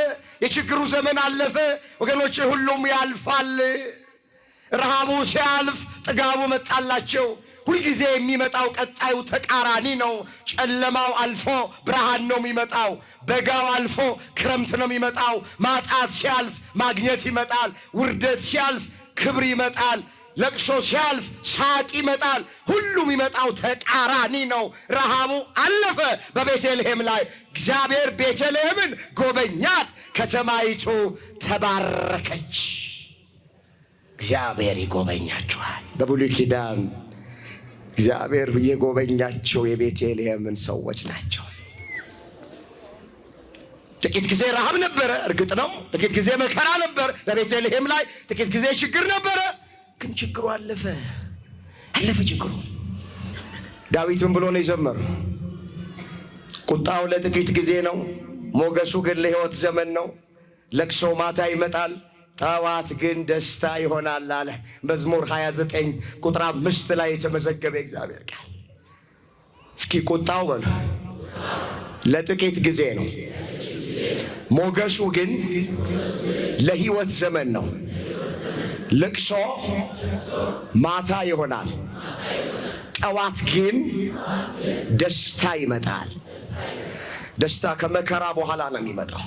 የችግሩ ዘመን አለፈ። ወገኖቼ ሁሉም ያልፋል። ረሃቡ ሲያልፍ ጥጋቡ መጣላቸው። ሁልጊዜ የሚመጣው ቀጣዩ ተቃራኒ ነው። ጨለማው አልፎ ብርሃን ነው የሚመጣው። በጋው አልፎ ክረምት ነው የሚመጣው። ማጣት ሲያልፍ ማግኘት ይመጣል። ውርደት ሲያልፍ ክብር ይመጣል። ለቅሶ ሲያልፍ ሳቅ ይመጣል። ሁሉም የሚመጣው ተቃራኒ ነው። ረሃቡ አለፈ በቤተልሔም ላይ። እግዚአብሔር ቤተልሔምን ጎበኛት፣ ከተማይቱ ተባረከች። እግዚአብሔር ይጎበኛችኋል። በብሉይ ኪዳን እግዚአብሔር የጎበኛቸው የቤተልሔምን ሰዎች ናቸው። ጥቂት ጊዜ ረሃብ ነበረ፣ እርግጥ ነው። ጥቂት ጊዜ መከራ ነበር በቤተልሔም ላይ። ጥቂት ጊዜ ችግር ነበረ፣ ግን ችግሩ አለፈ አለፈ ችግሩ። ዳዊት ምን ብሎ ነው የዘመረው? ቁጣው ለጥቂት ጊዜ ነው፣ ሞገሱ ግን ለሕይወት ዘመን ነው። ለቅሶ ማታ ይመጣል፣ ጠዋት ግን ደስታ ይሆናል አለ። መዝሙር 29 ቁጥር 5 ላይ የተመዘገበ እግዚአብሔር ቃል። እስኪ ቁጣው በሉ ለጥቂት ጊዜ ነው፣ ሞገሱ ግን ለሕይወት ዘመን ነው። ለቅሶ ማታ ይሆናል፣ ጠዋት ግን ደስታ ይመጣል። ደስታ ከመከራ በኋላ ነው የሚመጣው።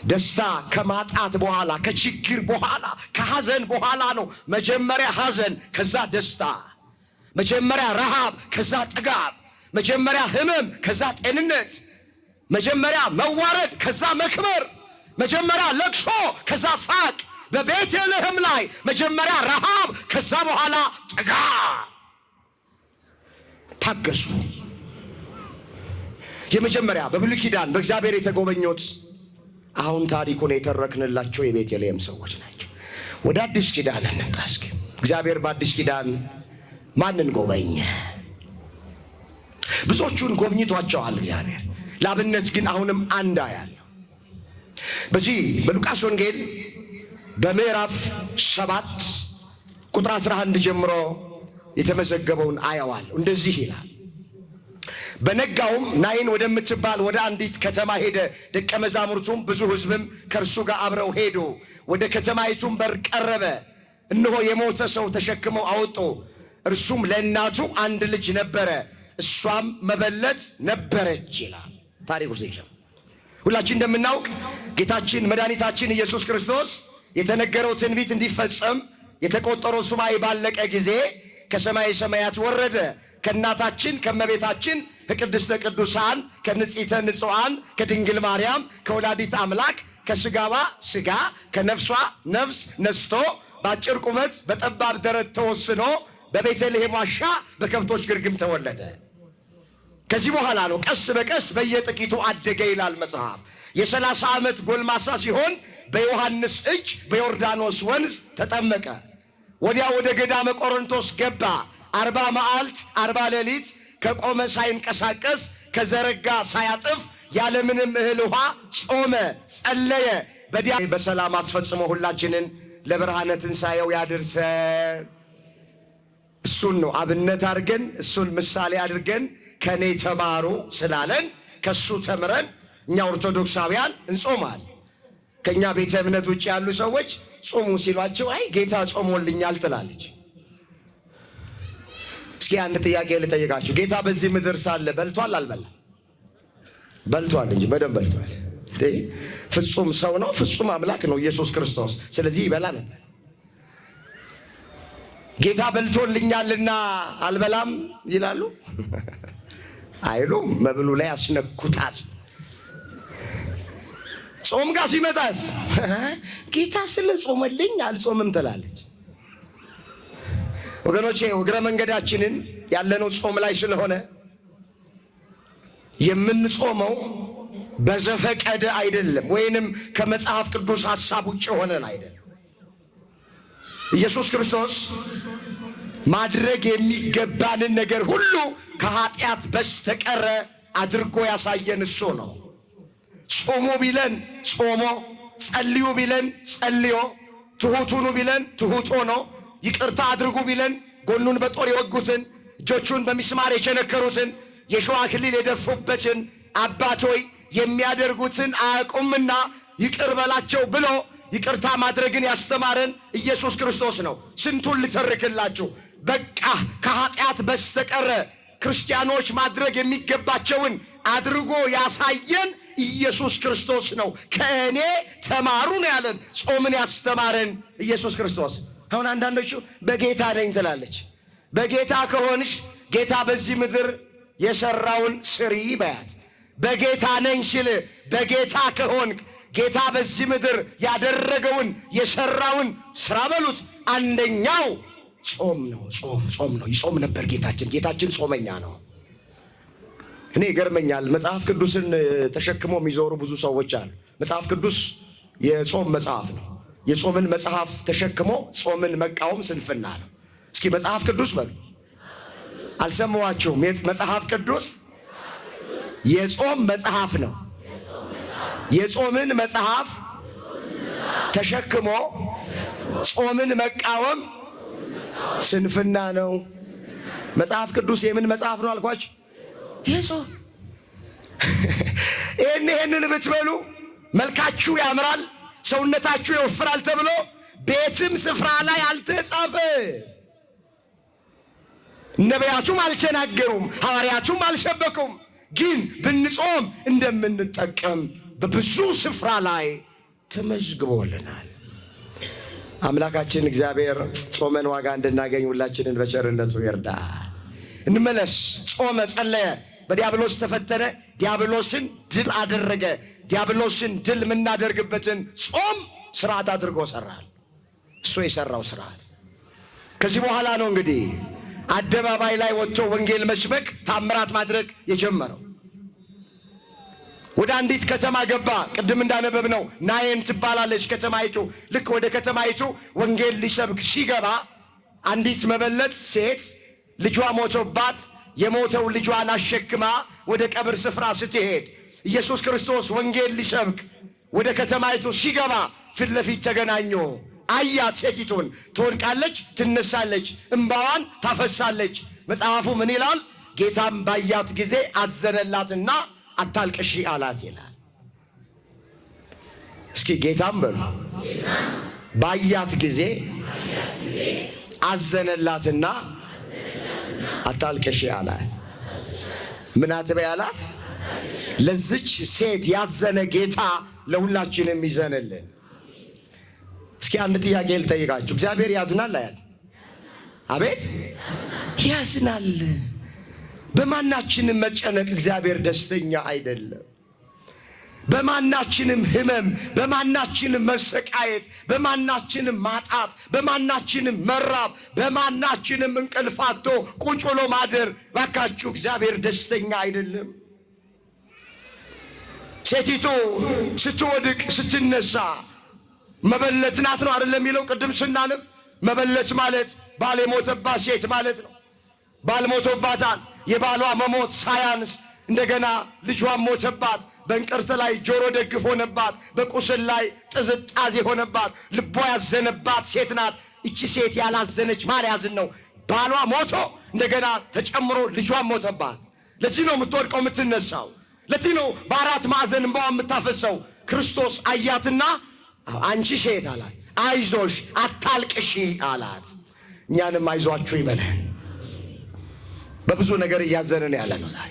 ደስታ ከማጣት በኋላ፣ ከችግር በኋላ፣ ከሐዘን በኋላ ነው። መጀመሪያ ሐዘን፣ ከዛ ደስታ። መጀመሪያ ረሃብ፣ ከዛ ጥጋብ። መጀመሪያ ሕመም፣ ከዛ ጤንነት። መጀመሪያ መዋረድ፣ ከዛ መክበር። መጀመሪያ ለቅሶ፣ ከዛ ሳቅ። በቤተልሔም ላይ መጀመሪያ ረሃብ፣ ከዛ በኋላ ጥጋብ። ታገሱ። የመጀመሪያ በብሉይ ኪዳን በእግዚአብሔር የተጎበኙት አሁን ታሪኩን የተረክንላቸው የቤተልሔም ሰዎች ናቸው። ወደ አዲስ ኪዳን እንምጣ እስኪ። እግዚአብሔር በአዲስ ኪዳን ማንን ጎበኘ? ብዙዎቹን ጎብኝቷቸዋል እግዚአብሔር። ለአብነት ግን አሁንም አንድ ያለው በዚህ በሉቃስ ወንጌል በምዕራፍ 7 ቁጥር 11 ጀምሮ የተመዘገበውን አየዋለሁ። እንደዚህ ይላል። በነጋውም ናይን ወደምትባል ወደ አንዲት ከተማ ሄደ። ደቀ መዛሙርቱም ብዙ ሕዝብም ከእርሱ ጋር አብረው ሄዱ። ወደ ከተማይቱም በር ቀረበ። እነሆ የሞተ ሰው ተሸክመው አወጡ። እርሱም ለእናቱ አንድ ልጅ ነበረ፣ እሷም መበለት ነበረች ይላል ታሪኩ። ሁላችን እንደምናውቅ ጌታችን መድኃኒታችን ኢየሱስ ክርስቶስ የተነገረው ትንቢት እንዲፈጸም የተቆጠረው ሱባኤ ባለቀ ጊዜ ከሰማይ ሰማያት ወረደ። ከእናታችን ከእመቤታችን ከቅድስተ ቅዱሳን ከንጽሕተ ንጹሐን ከድንግል ማርያም ከወላዲት አምላክ ከስጋዋ ስጋ ከነፍሷ ነፍስ ነስቶ በአጭር ቁመት በጠባብ ደረት ተወስኖ በቤተልሔም ዋሻ በከብቶች ግርግም ተወለደ። ከዚህ በኋላ ነው ቀስ በቀስ በየጥቂቱ አደገ ይላል መጽሐፍ። የ30 ዓመት ጎልማሳ ሲሆን በዮሐንስ እጅ በዮርዳኖስ ወንዝ ተጠመቀ። ወዲያ ወደ ገዳመ ቆሮንቶስ ገባ። 40 መዓልት 40 ሌሊት ከቆመ ሳይንቀሳቀስ ከዘረጋ ሳያጥፍ ያለምንም እህል ውሃ ጾመ፣ ጸለየ። በዲያ በሰላም አስፈጽሞ ሁላችንን ለብርሃነ ትንሣኤው ያድርሰን። እሱን ነው አብነት አድርገን እሱን ምሳሌ አድርገን ከኔ ተማሩ ስላለን ከሱ ተምረን እኛ ኦርቶዶክሳውያን እንጾማል። ከኛ ቤተ እምነት ውጭ ያሉ ሰዎች ጾሙ ሲሏቸው አይ ጌታ ጾሞልኛል ትላለች። እስኪ አንድ ጥያቄ ልጠይቃችሁ። ጌታ በዚህ ምድር ሳለ በልቷል አልበላም? በልቷል እንጂ በደንብ በልቷል። ፍጹም ሰው ነው፣ ፍጹም አምላክ ነው ኢየሱስ ክርስቶስ። ስለዚህ ይበላ ነበር። ጌታ በልቶልኛልና አልበላም ይላሉ አይሉም። መብሉ ላይ ያስነኩታል። ጾም ጋር ሲመጣስ ጌታ ስለ ጾመልኝ አልጾምም ትላለች። ወገኖቼ እግረ መንገዳችንን ያለነው ጾም ላይ ስለሆነ የምንጾመው በዘፈቀደ አይደለም፣ ወይንም ከመጽሐፍ ቅዱስ ሐሳብ ውጭ ሆነን አይደለም። ኢየሱስ ክርስቶስ ማድረግ የሚገባንን ነገር ሁሉ ከኃጢአት በስተቀረ አድርጎ ያሳየን እሱ ነው። ጾሙ ቢለን ጾሞ፣ ጸልዩ ቢለን ጸልዮ፣ ትሑት ሁኑ ቢለን ትሑት ሆኖ፣ ይቅርታ አድርጉ ቢለን ጎኑን በጦር የወጉትን እጆቹን በሚስማር የቸነከሩትን የሸዋ አክሊል የደፉበትን አባት ሆይ የሚያደርጉትን አያውቁምና ይቅር በላቸው ብሎ ይቅርታ ማድረግን ያስተማረን ኢየሱስ ክርስቶስ ነው። ስንቱን ልተርክላችሁ። በቃ ከኃጢአት በስተቀረ ክርስቲያኖች ማድረግ የሚገባቸውን አድርጎ ያሳየን ኢየሱስ ክርስቶስ ነው። ከእኔ ተማሩ ነው ያለን። ጾምን ያስተማረን ኢየሱስ ክርስቶስ። አሁን አንዳንዶቹ በጌታ ነኝ ትላለች። በጌታ ከሆንሽ ጌታ በዚህ ምድር የሰራውን ስሪ በያት። በጌታ ነኝ ሲል በጌታ ከሆንክ ጌታ በዚህ ምድር ያደረገውን የሰራውን ስራ በሉት። አንደኛው ጾም ነው። ጾም ጾም ነው። ይጾም ነበር ጌታችን። ጌታችን ጾመኛ ነው። እኔ ይገርመኛል። መጽሐፍ ቅዱስን ተሸክሞ የሚዞሩ ብዙ ሰዎች አሉ። መጽሐፍ ቅዱስ የጾም መጽሐፍ ነው። የጾምን መጽሐፍ ተሸክሞ ጾምን መቃወም ስንፍና ነው። እስኪ መጽሐፍ ቅዱስ በሉ። አልሰማኋችሁም? መጽሐፍ ቅዱስ የጾም መጽሐፍ ነው። የጾምን መጽሐፍ ተሸክሞ ጾምን መቃወም ስንፍና ነው። መጽሐፍ ቅዱስ የምን መጽሐፍ ነው አልኳችሁ? የጾም። ይህንን ብትበሉ መልካችሁ ያምራል፣ ሰውነታችሁ ይወፍራል ተብሎ ቤትም ስፍራ ላይ አልተጻፈ። ነቢያቱም አልተናገሩም፣ ሐዋርያቱም አልሰበኩም። ግን ብንጾም እንደምንጠቀም በብዙ ስፍራ ላይ ተመዝግቦልናል። አምላካችን እግዚአብሔር ጾመን ዋጋ እንድናገኝ ሁላችንን በቸርነቱ ይርዳል። እንመለስ። ጾመ፣ ጸለየ፣ በዲያብሎስ ተፈተነ፣ ዲያብሎስን ድል አደረገ። ዲያብሎስን ድል የምናደርግበትን ጾም ስርዓት አድርጎ ሰራል። እሱ የሰራው ስርዓት። ከዚህ በኋላ ነው እንግዲህ አደባባይ ላይ ወጥቶ ወንጌል መስበክ ታምራት ማድረግ የጀመረው። ወደ አንዲት ከተማ ገባ። ቅድም እንዳነበብነው ናየን ትባላለች ከተማይቱ። ልክ ወደ ከተማይቱ ወንጌል ሊሰብክ ሲገባ አንዲት መበለት ሴት ልጇ ሞቶባት የሞተው ልጇን አሸክማ ወደ ቀብር ስፍራ ስትሄድ ኢየሱስ ክርስቶስ ወንጌል ሊሰብክ ወደ ከተማይቱ ሲገባ ፊት ለፊት ተገናኙ። አያት ሴቲቱን፣ ትወድቃለች፣ ትነሳለች፣ እምባዋን ታፈሳለች። መጽሐፉ ምን ይላል? ጌታም ባያት ጊዜ አዘነላትና አታልቅሺ አላት ይላል። እስኪ ጌታም በሉ፣ ባያት ጊዜ አዘነላትና አታልቅሺ አላት። ምን አትበይ አላት? ለዚች ሴት ያዘነ ጌታ ለሁላችንም ይዘንልን። እስኪ አንድ ጥያቄ ልጠይቃችሁ። እግዚአብሔር ያዝናል አያዝ? አቤት ያዝናል። በማናችንም መጨነቅ እግዚአብሔር ደስተኛ አይደለም። በማናችንም ሕመም፣ በማናችንም መሰቃየት፣ በማናችንም ማጣት፣ በማናችንም መራብ፣ በማናችንም እንቅልፍ አጥቶ ቁጭ ብሎ ማደር፣ ባካችሁ እግዚአብሔር ደስተኛ አይደለም። ሴቲቱ ስትወድቅ ስትነሳ መበለት ናት ነው አይደለም የሚለው? ቅድም ስናነብ መበለት ማለት ባል የሞተባት ሴት ማለት ነው። ባል ሞቶባታል። የባሏ መሞት ሳያንስ እንደገና ልጇን ሞተባት። በእንቅርት ላይ ጆሮ ደግፍ ሆነባት። በቁስል ላይ ጥዝጣዜ ሆነባት። ልቧ ያዘነባት ሴት ናት። እቺ ሴት ያላዘነች ማን ያዝን ነው? ባሏ ሞቶ እንደገና ተጨምሮ ልጇን ሞተባት። ለዚህ ነው የምትወድቀው የምትነሳው። ለዚህ ነው በአራት ማዕዘን እንባዋ የምታፈሰው። ክርስቶስ አያትና አንቺ ሴት አላት፣ አይዞሽ አታልቅሺ አላት። እኛንም አይዟችሁ ይበለን። በብዙ ነገር እያዘንን ያለ ነው ዛሬ።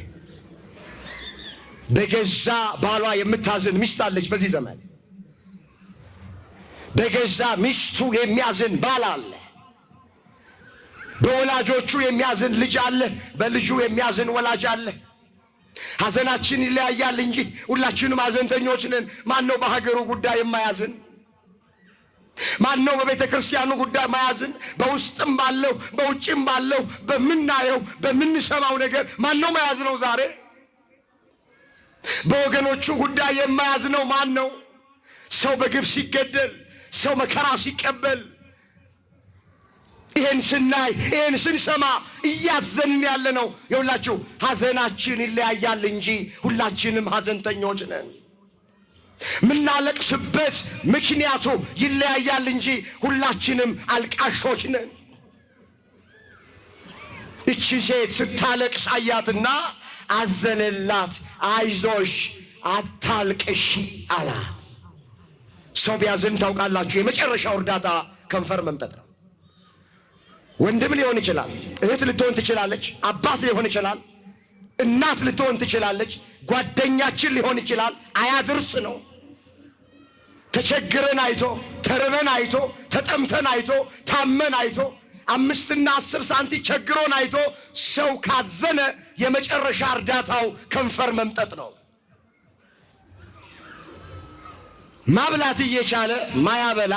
በገዛ ባሏ የምታዝን ሚስት አለች በዚህ ዘመን። በገዛ ሚስቱ የሚያዝን ባል አለ። በወላጆቹ የሚያዝን ልጅ አለ። በልጁ የሚያዝን ወላጅ አለ። ሐዘናችን ይለያያል እንጂ ሁላችንም ሐዘንተኞች ነን። ማን ነው በሀገሩ ጉዳይ የማያዝን? ማን ነው በቤተ ክርስቲያኑ ጉዳይ ማያዝን? በውስጥም ባለው በውጭም ባለው በምናየው በምንሰማው ነገር ማን ነው ማያዝ ነው? ዛሬ በወገኖቹ ጉዳይ የማያዝ ነው ማን ነው? ሰው በግፍ ሲገደል፣ ሰው መከራ ሲቀበል፣ ይሄን ስናይ ይሄን ስንሰማ እያዘንን ያለ ነው። የሁላችሁ ሐዘናችን ይለያያል እንጂ ሁላችንም ሐዘንተኞች ነን። ምናለቅስበት ምክንያቱ ይለያያል እንጂ ሁላችንም አልቃሾች ነን። እቺ ሴት ስታለቅስ አያትና አዘነላት። አይዞሽ አታልቅሺ አላት። ሰው ቢያዝን ታውቃላችሁ፣ የመጨረሻው እርዳታ ከንፈር መምጠጥ ነው። ወንድም ሊሆን ይችላል፣ እህት ልትሆን ትችላለች፣ አባት ሊሆን ይችላል፣ እናት ልትሆን ትችላለች፣ ጓደኛችን ሊሆን ይችላል። አያድርስ ነው። ተቸግረን አይቶ፣ ተርበን አይቶ፣ ተጠምተን አይቶ፣ ታመን አይቶ፣ 5ና 10 ሳንቲ ቸግሮን አይቶ ሰው ካዘነ የመጨረሻ እርዳታው ከንፈር መምጠጥ ነው። ማብላት እየቻለ ማያበላ፣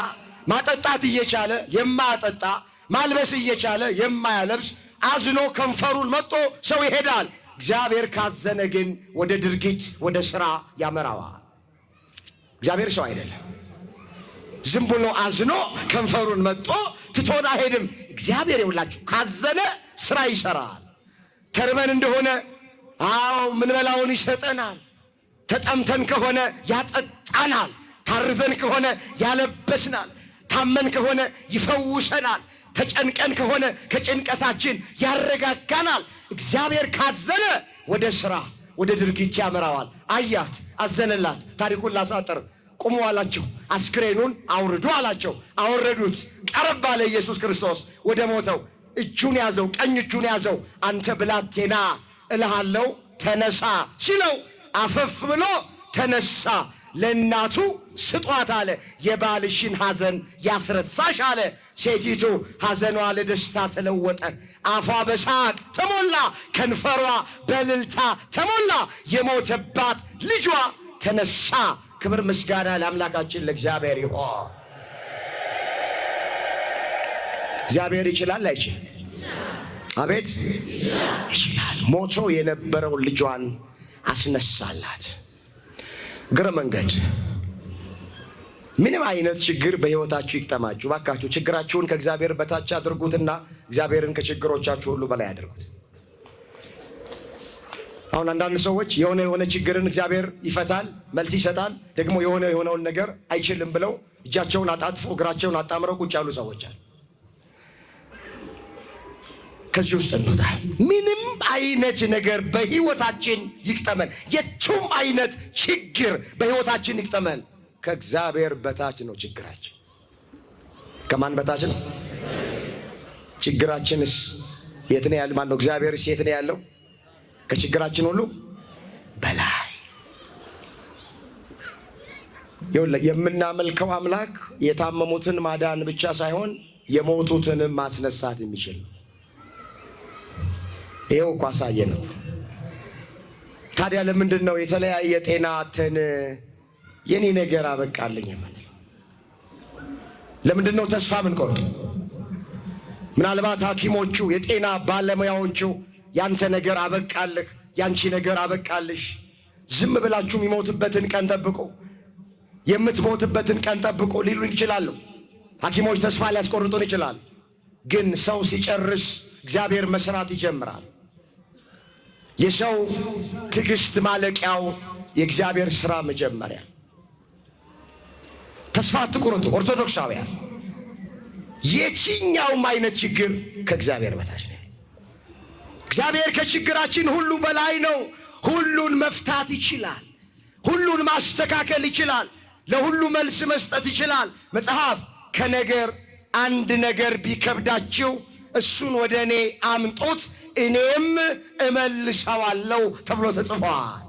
ማጠጣት እየቻለ የማያጠጣ፣ ማልበስ እየቻለ የማያለብስ አዝኖ ከንፈሩን መጦ ሰው ይሄዳል። እግዚአብሔር ካዘነ ግን ወደ ድርጊት ወደ ስራ ያመራዋል። እግዚአብሔር ሰው አይደለም። ዝም ብሎ አዝኖ ከንፈሩን መጦ ትቶን አይሄድም። እግዚአብሔር ይውላችሁ ካዘነ ስራ ይሰራል። ተርበን እንደሆነ አዎ ምንበላውን ይሰጠናል። ተጠምተን ከሆነ ያጠጣናል። ታርዘን ከሆነ ያለበስናል። ታመን ከሆነ ይፈውሰናል። ተጨንቀን ከሆነ ከጭንቀታችን ያረጋጋናል። እግዚአብሔር ካዘነ ወደ ስራ ወደ ድርጊት ያመራዋል። አያት፣ አዘነላት። ታሪኩን ላሳጥር። ቁሙ አላቸው። አስክሬኑን አውርዱ አላቸው። አወረዱት። ቀረብ አለ ኢየሱስ ክርስቶስ ወደ ሞተው። እጁን ያዘው፣ ቀኝ እጁን ያዘው። አንተ ብላቴና እልሃለው ተነሳ ሲለው አፈፍ ብሎ ተነሳ። ለእናቱ ስጧት አለ። የባልሽን ሐዘን ያስረሳሽ አለ። ሴቲቱ ሐዘኗ ለደስታ ተለወጠ። አፏ በሳቅ ተሞላ፣ ከንፈሯ በእልልታ ተሞላ። የሞተባት ልጇ ተነሳ። ክብር ምስጋና ለአምላካችን ለእግዚአብሔር ይሁን። እግዚአብሔር ይችላል አይችልም? አቤት ይችላል። ሞቶ የነበረው ልጇን አስነሳላት። እግረ መንገድ ምንም አይነት ችግር በሕይወታችሁ ይግጠማችሁ፣ ባካችሁ ችግራችሁን ከእግዚአብሔር በታች አድርጉትና እግዚአብሔርን ከችግሮቻችሁ ሁሉ በላይ አድርጉት። አሁን አንዳንድ ሰዎች የሆነ የሆነ ችግርን እግዚአብሔር ይፈታል፣ መልስ ይሰጣል፣ ደግሞ የሆነ የሆነውን ነገር አይችልም ብለው እጃቸውን አጣጥፎ እግራቸውን አጣምረው ቁጭ ያሉ ሰዎች አሉ። ከዚህ ውስጥ እንውጣ። ምንም አይነት ነገር በህይወታችን ይግጠመን፣ የቱም አይነት ችግር በህይወታችን ይግጠመን፣ ከእግዚአብሔር በታች ነው ችግራችን። ከማን በታች ነው ችግራችንስ? የት ነው ያለው? ማን ነው? እግዚአብሔርስ የት ነው ያለው? ከችግራችን ሁሉ በላይ። ይኸውልህ፣ የምናመልከው አምላክ የታመሙትን ማዳን ብቻ ሳይሆን የሞቱትንም ማስነሳት የሚችል ነው። ይኸው እኮ አሳየን ነው። ታዲያ ለምንድን ነው የተለያየ ጤና አተን የኔ ነገር አበቃልኝ የምንለው? ለምንድን ነው ተስፋ ምንቆርጥ? ምናልባት ሐኪሞቹ የጤና ባለሙያዎቹ ያንተ ነገር አበቃልህ፣ ያንቺ ነገር አበቃልሽ፣ ዝም ብላችሁ የሚሞትበትን ቀን ጠብቆ፣ የምትሞትበትን ቀን ጠብቆ ሊሉን ይችላሉ። ሐኪሞች ተስፋ ሊያስቆርጡን ይችላል። ግን ሰው ሲጨርስ እግዚአብሔር መስራት ይጀምራል። የሰው ትዕግስት ማለቂያው የእግዚአብሔር ሥራ መጀመሪያ። ተስፋ አትቁረጡ ኦርቶዶክሳውያን። የትኛውም አይነት ችግር ከእግዚአብሔር በታች ነው። እግዚአብሔር ከችግራችን ሁሉ በላይ ነው። ሁሉን መፍታት ይችላል። ሁሉን ማስተካከል ይችላል። ለሁሉ መልስ መስጠት ይችላል። መጽሐፍ ከነገር አንድ ነገር ቢከብዳችሁ እሱን ወደ እኔ አምጡት እኔም እመልሰዋለሁ ተብሎ ተጽፏል።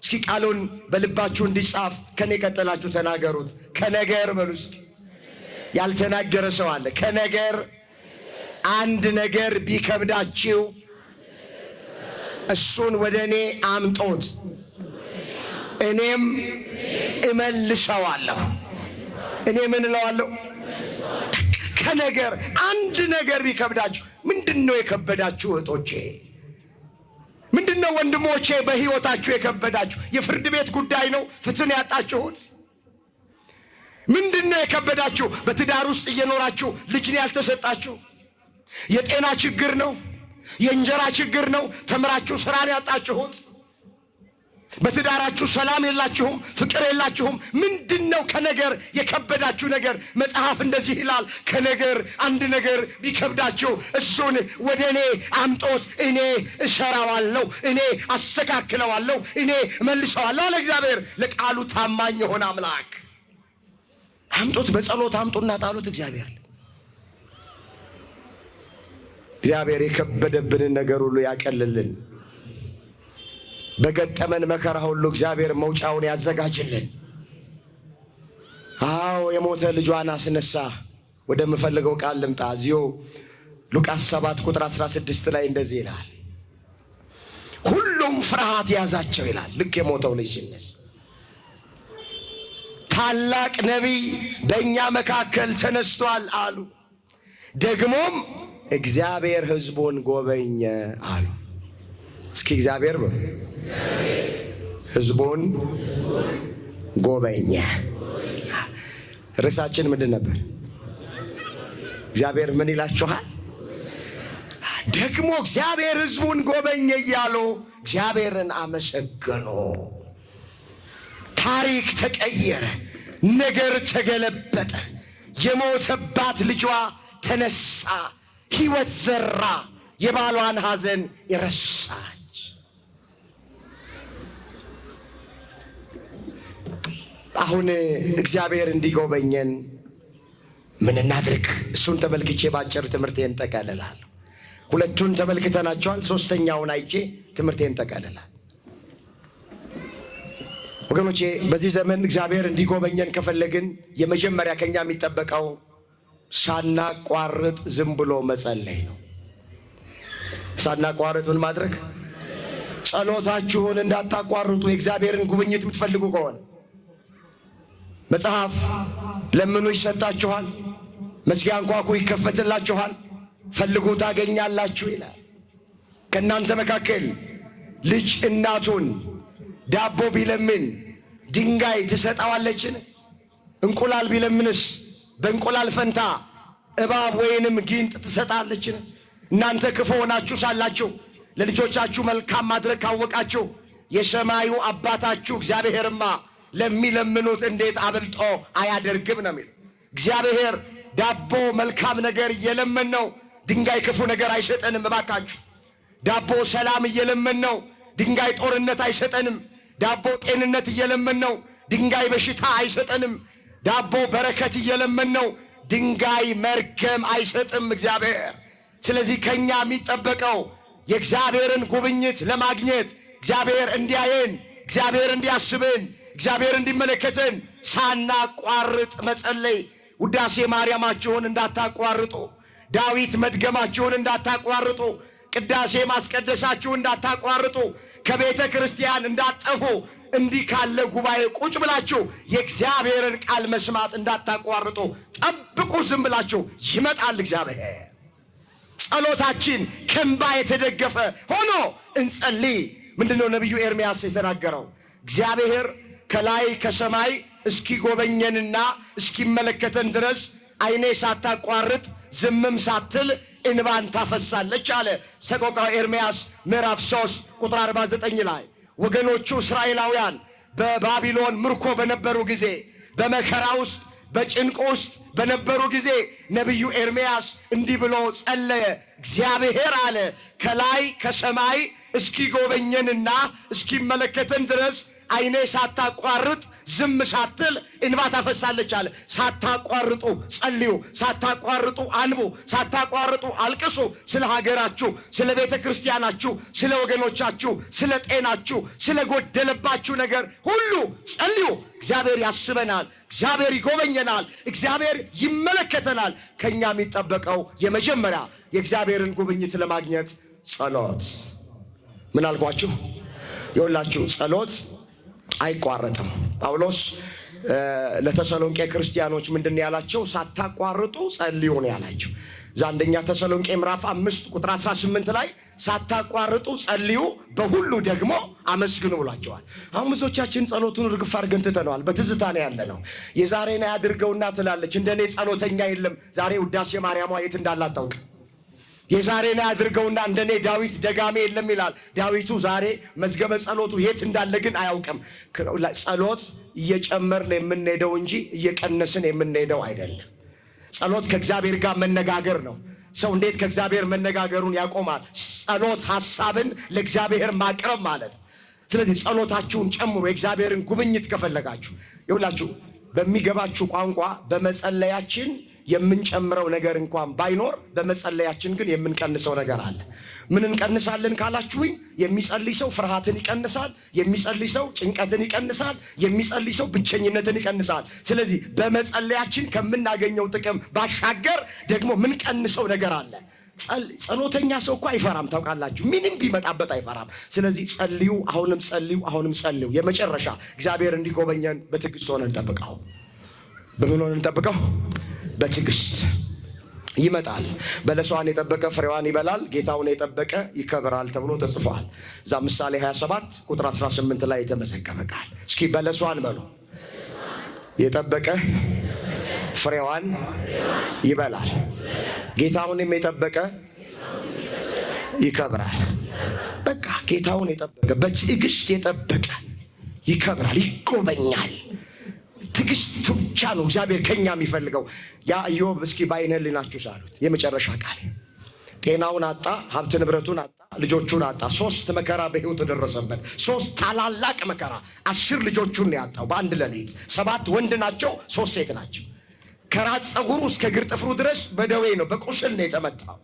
እስኪ ቃሉን በልባችሁ እንዲጻፍ ከኔ ቀጠላችሁ ተናገሩት። ከነገር በሉ እስኪ። ያልተናገረ ሰው አለ? ከነገር አንድ ነገር ቢከብዳችሁ እሱን ወደ እኔ አምጡት እኔም እመልሰዋለሁ። እኔ ምን እለዋለሁ? ከነገር አንድ ነገር ቢከብዳችሁ። ምንድን ነው የከበዳችሁ እህቶቼ? ምንድን ነው ወንድሞቼ በሕይወታችሁ የከበዳችሁ? የፍርድ ቤት ጉዳይ ነው ፍትህን ያጣችሁት? ምንድን ነው የከበዳችሁ? በትዳር ውስጥ እየኖራችሁ ልጅን ያልተሰጣችሁ? የጤና ችግር ነው? የእንጀራ ችግር ነው? ተምራችሁ ስራን ያጣችሁት? በትዳራችሁ ሰላም የላችሁም፣ ፍቅር የላችሁም። ምንድን ነው ከነገር የከበዳችሁ ነገር? መጽሐፍ እንደዚህ ይላል፣ ከነገር አንድ ነገር ቢከብዳችሁ እሱን ወደ እኔ አምጦት እኔ እሰራዋለሁ፣ እኔ አስተካክለዋለሁ፣ እኔ እመልሰዋለሁ አለ እግዚአብሔር። ለቃሉ ታማኝ የሆነ አምላክ። አምጦት፣ በጸሎት አምጡና ጣሉት። እግዚአብሔር እግዚአብሔር የከበደብንን ነገር ሁሉ ያቀልልን። በገጠመን መከራ ሁሉ እግዚአብሔር መውጫውን ያዘጋጅልን። አዎ፣ የሞተ ልጇን አስነሳ። ወደምፈልገው ቃል ልምጣ። እዚሁ ሉቃስ 7 ቁጥር 16 ላይ እንደዚህ ይላል፣ ሁሉም ፍርሃት ያዛቸው ይላል። ልክ የሞተው ልጅ ሲነሳ ታላቅ ነቢይ በእኛ መካከል ተነስቷል አሉ። ደግሞም እግዚአብሔር ሕዝቡን ጎበኘ አሉ። እስኪ እግዚአብሔር ሕዝቡን ጎበኘ። ርዕሳችን ምንድን ነበር? እግዚአብሔር ምን ይላችኋል? ደግሞ እግዚአብሔር ሕዝቡን ጎበኘ እያሉ እግዚአብሔርን አመሰገኑ። ታሪክ ተቀየረ፣ ነገር ተገለበጠ። የሞተባት ልጇ ተነሳ፣ ሕይወት ዘራ፣ የባሏን ሐዘን የረሳች። አሁን እግዚአብሔር እንዲጎበኘን ምን እናድርግ? እሱን ተመልክቼ ባጭር ትምህርቴን ጠቀልላለሁ። ሁለቱን ተመልክተናቸዋል። ሶስተኛውን አይቼ ትምህርቴን ጠቀልላለሁ። ወገኖቼ፣ በዚህ ዘመን እግዚአብሔር እንዲጎበኘን ከፈለግን የመጀመሪያ ከኛ የሚጠበቀው ሳናቋርጥ ዝም ብሎ መጸለይ ነው። ሳናቋርጥ ምን ማድረግ? ጸሎታችሁን እንዳታቋርጡ የእግዚአብሔርን ጉብኝት የምትፈልጉ ከሆነ። መጽሐፍ ለምኑ ይሰጣችኋል፣ መዝጊያ አንኳኩ ይከፈትላችኋል፣ ፈልጉ ታገኛላችሁ ይላል። ከእናንተ መካከል ልጅ እናቱን ዳቦ ቢለምን ድንጋይ ትሰጠዋለችን? እንቁላል ቢለምንስ በእንቁላል ፈንታ እባብ ወይንም ጊንጥ ትሰጣለችን? እናንተ ክፉ ሆናችሁ ሳላችሁ ለልጆቻችሁ መልካም ማድረግ ካወቃችሁ የሰማዩ አባታችሁ እግዚአብሔርማ ለሚለምኑት እንዴት አብልጦ አያደርግም ነው የሚለው። እግዚአብሔር ዳቦ መልካም ነገር እየለመን ነው፣ ድንጋይ ክፉ ነገር አይሰጠንም። እባካችሁ ዳቦ ሰላም እየለመን ነው፣ ድንጋይ ጦርነት አይሰጠንም። ዳቦ ጤንነት እየለመን ነው፣ ድንጋይ በሽታ አይሰጠንም። ዳቦ በረከት እየለመን ነው፣ ድንጋይ መርገም አይሰጥም እግዚአብሔር። ስለዚህ ከኛ የሚጠበቀው የእግዚአብሔርን ጉብኝት ለማግኘት እግዚአብሔር እንዲያየን፣ እግዚአብሔር እንዲያስብን፣ እግዚአብሔር እንዲመለከተን ሳናቋርጥ መጸለይ። ውዳሴ ማርያማችሁን እንዳታቋርጡ፣ ዳዊት መድገማችሁን እንዳታቋርጡ፣ ቅዳሴ ማስቀደሳችሁን እንዳታቋርጡ፣ ከቤተ ክርስቲያን እንዳትጠፉ፣ እንዲህ ካለ ጉባኤ ቁጭ ብላችሁ የእግዚአብሔርን ቃል መስማት እንዳታቋርጡ ጠብቁ። ዝም ብላችሁ ይመጣል እግዚአብሔር። ጸሎታችን ከእንባ የተደገፈ ሆኖ እንጸልይ። ምንድነው ነቢዩ ኤርምያስ የተናገረው? እግዚአብሔር ከላይ ከሰማይ እስኪጎበኘንና እስኪመለከተን ድረስ ዓይኔ ሳታቋርጥ ዝምም ሳትል እንባን ታፈሳለች አለ። ሰቆቃወ ኤርምያስ ምዕራፍ 3 ቁጥር 49 ላይ ወገኖቹ እስራኤላውያን በባቢሎን ምርኮ በነበሩ ጊዜ፣ በመከራ ውስጥ በጭንቅ ውስጥ በነበሩ ጊዜ ነቢዩ ኤርምያስ እንዲህ ብሎ ጸለየ። እግዚአብሔር አለ ከላይ ከሰማይ እስኪጎበኘንና እስኪመለከተን ድረስ ዓይኔ ሳታቋርጥ ዝም ሳትል እንባ ታፈሳለች አለ። ሳታቋርጡ ጸልዩ፣ ሳታቋርጡ አንቡ፣ ሳታቋርጡ አልቅሱ። ስለ ሀገራችሁ፣ ስለ ቤተ ክርስቲያናችሁ፣ ስለ ወገኖቻችሁ፣ ስለ ጤናችሁ፣ ስለ ጎደለባችሁ ነገር ሁሉ ጸልዩ። እግዚአብሔር ያስበናል፣ እግዚአብሔር ይጎበኘናል፣ እግዚአብሔር ይመለከተናል። ከኛ የሚጠበቀው የመጀመሪያ የእግዚአብሔርን ጉብኝት ለማግኘት ጸሎት። ምን አልኳችሁ? የሁላችሁ ጸሎት አይቋረጥም። ጳውሎስ ለተሰሎንቄ ክርስቲያኖች ምንድን ያላቸው? ሳታቋርጡ ጸልዩ ነው ያላቸው። እዛ አንደኛ ተሰሎንቄ ምዕራፍ 5 ቁጥር 18 ላይ ሳታቋርጡ ጸልዩ፣ በሁሉ ደግሞ አመስግኑ ብሏቸዋል። አሁን ብዙዎቻችን ጸሎቱን እርግፍ አድርገን ትተነዋል። በትዝታ ነው ያለ ነው። የዛሬን አያድርገውና ትላለች። እንደኔ ጸሎተኛ የለም። ዛሬ ውዳሴ ማርያሟ የት እንዳለ አታውቅም። የዛሬን አያድርገውና እንደኔ ዳዊት ደጋሜ የለም ይላል። ዳዊቱ ዛሬ መዝገበ ጸሎቱ የት እንዳለ ግን አያውቅም። ጸሎት እየጨመርን የምንሄደው እንጂ እየቀነስን የምንሄደው አይደለም። ጸሎት ከእግዚአብሔር ጋር መነጋገር ነው። ሰው እንዴት ከእግዚአብሔር መነጋገሩን ያቆማል? ጸሎት ሐሳብን ለእግዚአብሔር ማቅረብ ማለት ነው። ስለዚህ ጸሎታችሁን ጨምሩ። የእግዚአብሔርን ጉብኝት ከፈለጋችሁ ይሁላችሁ በሚገባችሁ ቋንቋ በመጸለያችን የምንጨምረው ነገር እንኳን ባይኖር በመጸለያችን ግን የምንቀንሰው ነገር አለ። ምን እንቀንሳለን ካላችሁኝ፣ የሚጸልይ ሰው ፍርሃትን ይቀንሳል። የሚጸልይ ሰው ጭንቀትን ይቀንሳል። የሚጸልይ ሰው ብቸኝነትን ይቀንሳል። ስለዚህ በመጸለያችን ከምናገኘው ጥቅም ባሻገር ደግሞ ምንቀንሰው ነገር አለ። ጸሎተኛ ሰው እኮ አይፈራም፣ ታውቃላችሁ። ምንም ቢመጣበት አይፈራም። ስለዚህ ጸልዩ፣ አሁንም ጸልዩ፣ አሁንም ጸልዩ። የመጨረሻ እግዚአብሔር እንዲጎበኘን በትዕግስት ሆነን እንጠብቀው። በምን ሆነን እንጠብቀው? በትዕግስት ይመጣል። በለሷን የጠበቀ ፍሬዋን ይበላል፣ ጌታውን የጠበቀ ይከብራል ተብሎ ተጽፏል። እዛ ምሳሌ 27 ቁጥር 18 ላይ የተመዘገበ ቃል። እስኪ በለሷን በሉ የጠበቀ ፍሬዋን ይበላል፣ ጌታውንም የጠበቀ ይከብራል። በቃ ጌታውን የጠበቀ በትዕግስት የጠበቀ ይከብራል፣ ይጎበኛል። ትዕግስት ብቻ ነው እግዚአብሔር ከኛ የሚፈልገው። ያ ኢዮብ እስኪ በዓይነ ሕሊናችሁ ሳሉት። የመጨረሻ ቃል ጤናውን አጣ፣ ሀብት ንብረቱን አጣ፣ ልጆቹን አጣ። 3 መከራ በሕይወቱ ደረሰበት። 3 ታላላቅ መከራ። 10 ልጆቹን ነው ያጣው በአንድ ሌሊት። 7 ወንድ ናቸው፣ 3 ሴት ናቸው። ከራስ ፀጉሩ እስከ እግር ጥፍሩ ድረስ በደዌ ነው፣ በቁስል ነው የተመታው።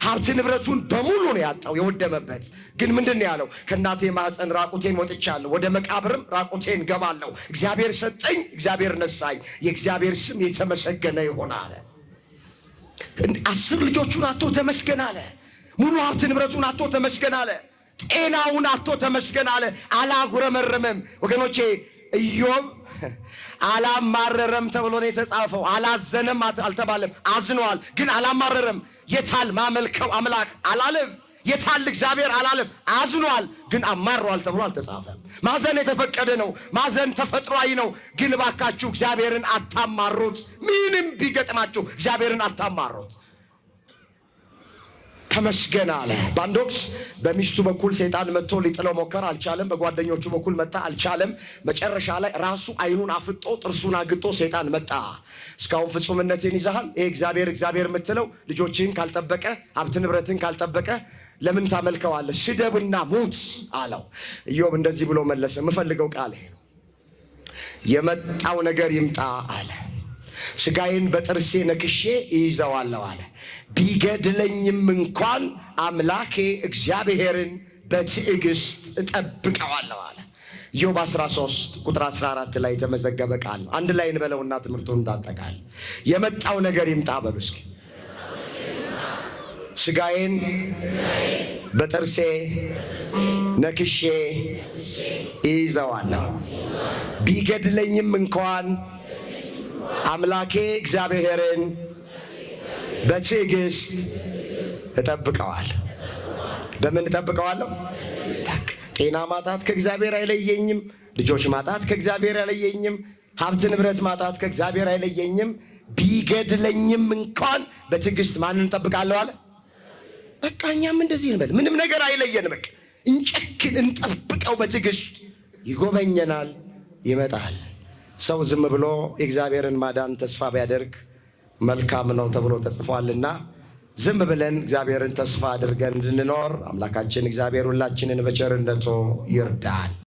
ሀብት ንብረቱን በሙሉ ነው ያጣው፣ የወደመበት። ግን ምንድን ነው ያለው? ከእናቴ ማህፀን ራቁቴን ወጥቻለሁ፣ ወደ መቃብርም ራቁቴን ገባለሁ። እግዚአብሔር ሰጠኝ፣ እግዚአብሔር ነሳኝ፣ የእግዚአብሔር ስም የተመሰገነ ይሆን አለ። 10 ልጆቹን አጥቶ ተመስገን አለ። ሙሉ ሀብት ንብረቱን አጥቶ ተመስገን አለ። ጤናውን አጥቶ ተመስገን አለ። አላጉረመረመም። ወገኖቼ ኢዮብ አላማረረም ተብሎ ነው የተጻፈው። አላዘነም አልተባለም። አዝኗል፣ ግን አላማረረም። የታል ማመልከው አምላክ አላለም። የታል እግዚአብሔር አላለም። አዝኗል፣ ግን አማሯል ተብሎ አልተጻፈም። ማዘን የተፈቀደ ነው። ማዘን ተፈጥሯዊ ነው። ግን እባካችሁ እግዚአብሔርን አታማሩት። ምንም ቢገጥማችሁ እግዚአብሔርን አታማሩት። ተመስገን አለ። በአንድ ወቅት በሚስቱ በኩል ሰይጣን መጥቶ ሊጥለው ሞከረ፣ አልቻለም። በጓደኞቹ በኩል መጣ፣ አልቻለም። መጨረሻ ላይ ራሱ አይኑን አፍጦ ጥርሱን አግጦ ሰይጣን መጣ። እስካሁን ፍጹምነትን ይዘሃል፣ ይሄ እግዚአብሔር እግዚአብሔር የምትለው ልጆችህን ካልጠበቀ፣ ሀብት ንብረትን ካልጠበቀ ለምን ታመልከዋለህ? ስደብና ሙት አለው። ኢዮብ እንደዚህ ብሎ መለሰ። የምፈልገው ቃል ይሄ ነው። የመጣው ነገር ይምጣ አለ። ስጋዬን በጥርሴ ነክሼ እይዘዋለሁ አለ። ቢገድለኝም እንኳን አምላኬ እግዚአብሔርን በትዕግስት እጠብቀዋለሁ አለ። ኢዮብ 13 ቁጥር 14 ላይ የተመዘገበ ቃል ነው። አንድ ላይ እንበለውና ትምህርቱን እንዳጠቃል። የመጣው ነገር ይምጣ በሉ እስኪ። ስጋዬን በጥርሴ ነክሼ እይዘዋለሁ፣ ቢገድለኝም እንኳን አምላኬ እግዚአብሔርን በትዕግስት እጠብቀዋል። በምን እጠብቀዋለሁ? ጤና ማጣት ከእግዚአብሔር አይለየኝም። ልጆች ማጣት ከእግዚአብሔር አይለየኝም። ሀብት ንብረት ማጣት ከእግዚአብሔር አይለየኝም። ቢገድለኝም እንኳን በትዕግስት ማንን እጠብቃለሁ አለ። በቃ እኛም እንደዚህ እንበል። ምንም ነገር አይለየን። በቃ እንጨክን፣ እንጠብቀው በትዕግስት። ይጎበኘናል፣ ይመጣል። ሰው ዝም ብሎ የእግዚአብሔርን ማዳን ተስፋ ቢያደርግ መልካም ነው ተብሎ ተጽፏልና ዝም ብለን እግዚአብሔርን ተስፋ አድርገን እንድንኖር አምላካችን እግዚአብሔር ሁላችንን በቸርነቱ ይርዳል።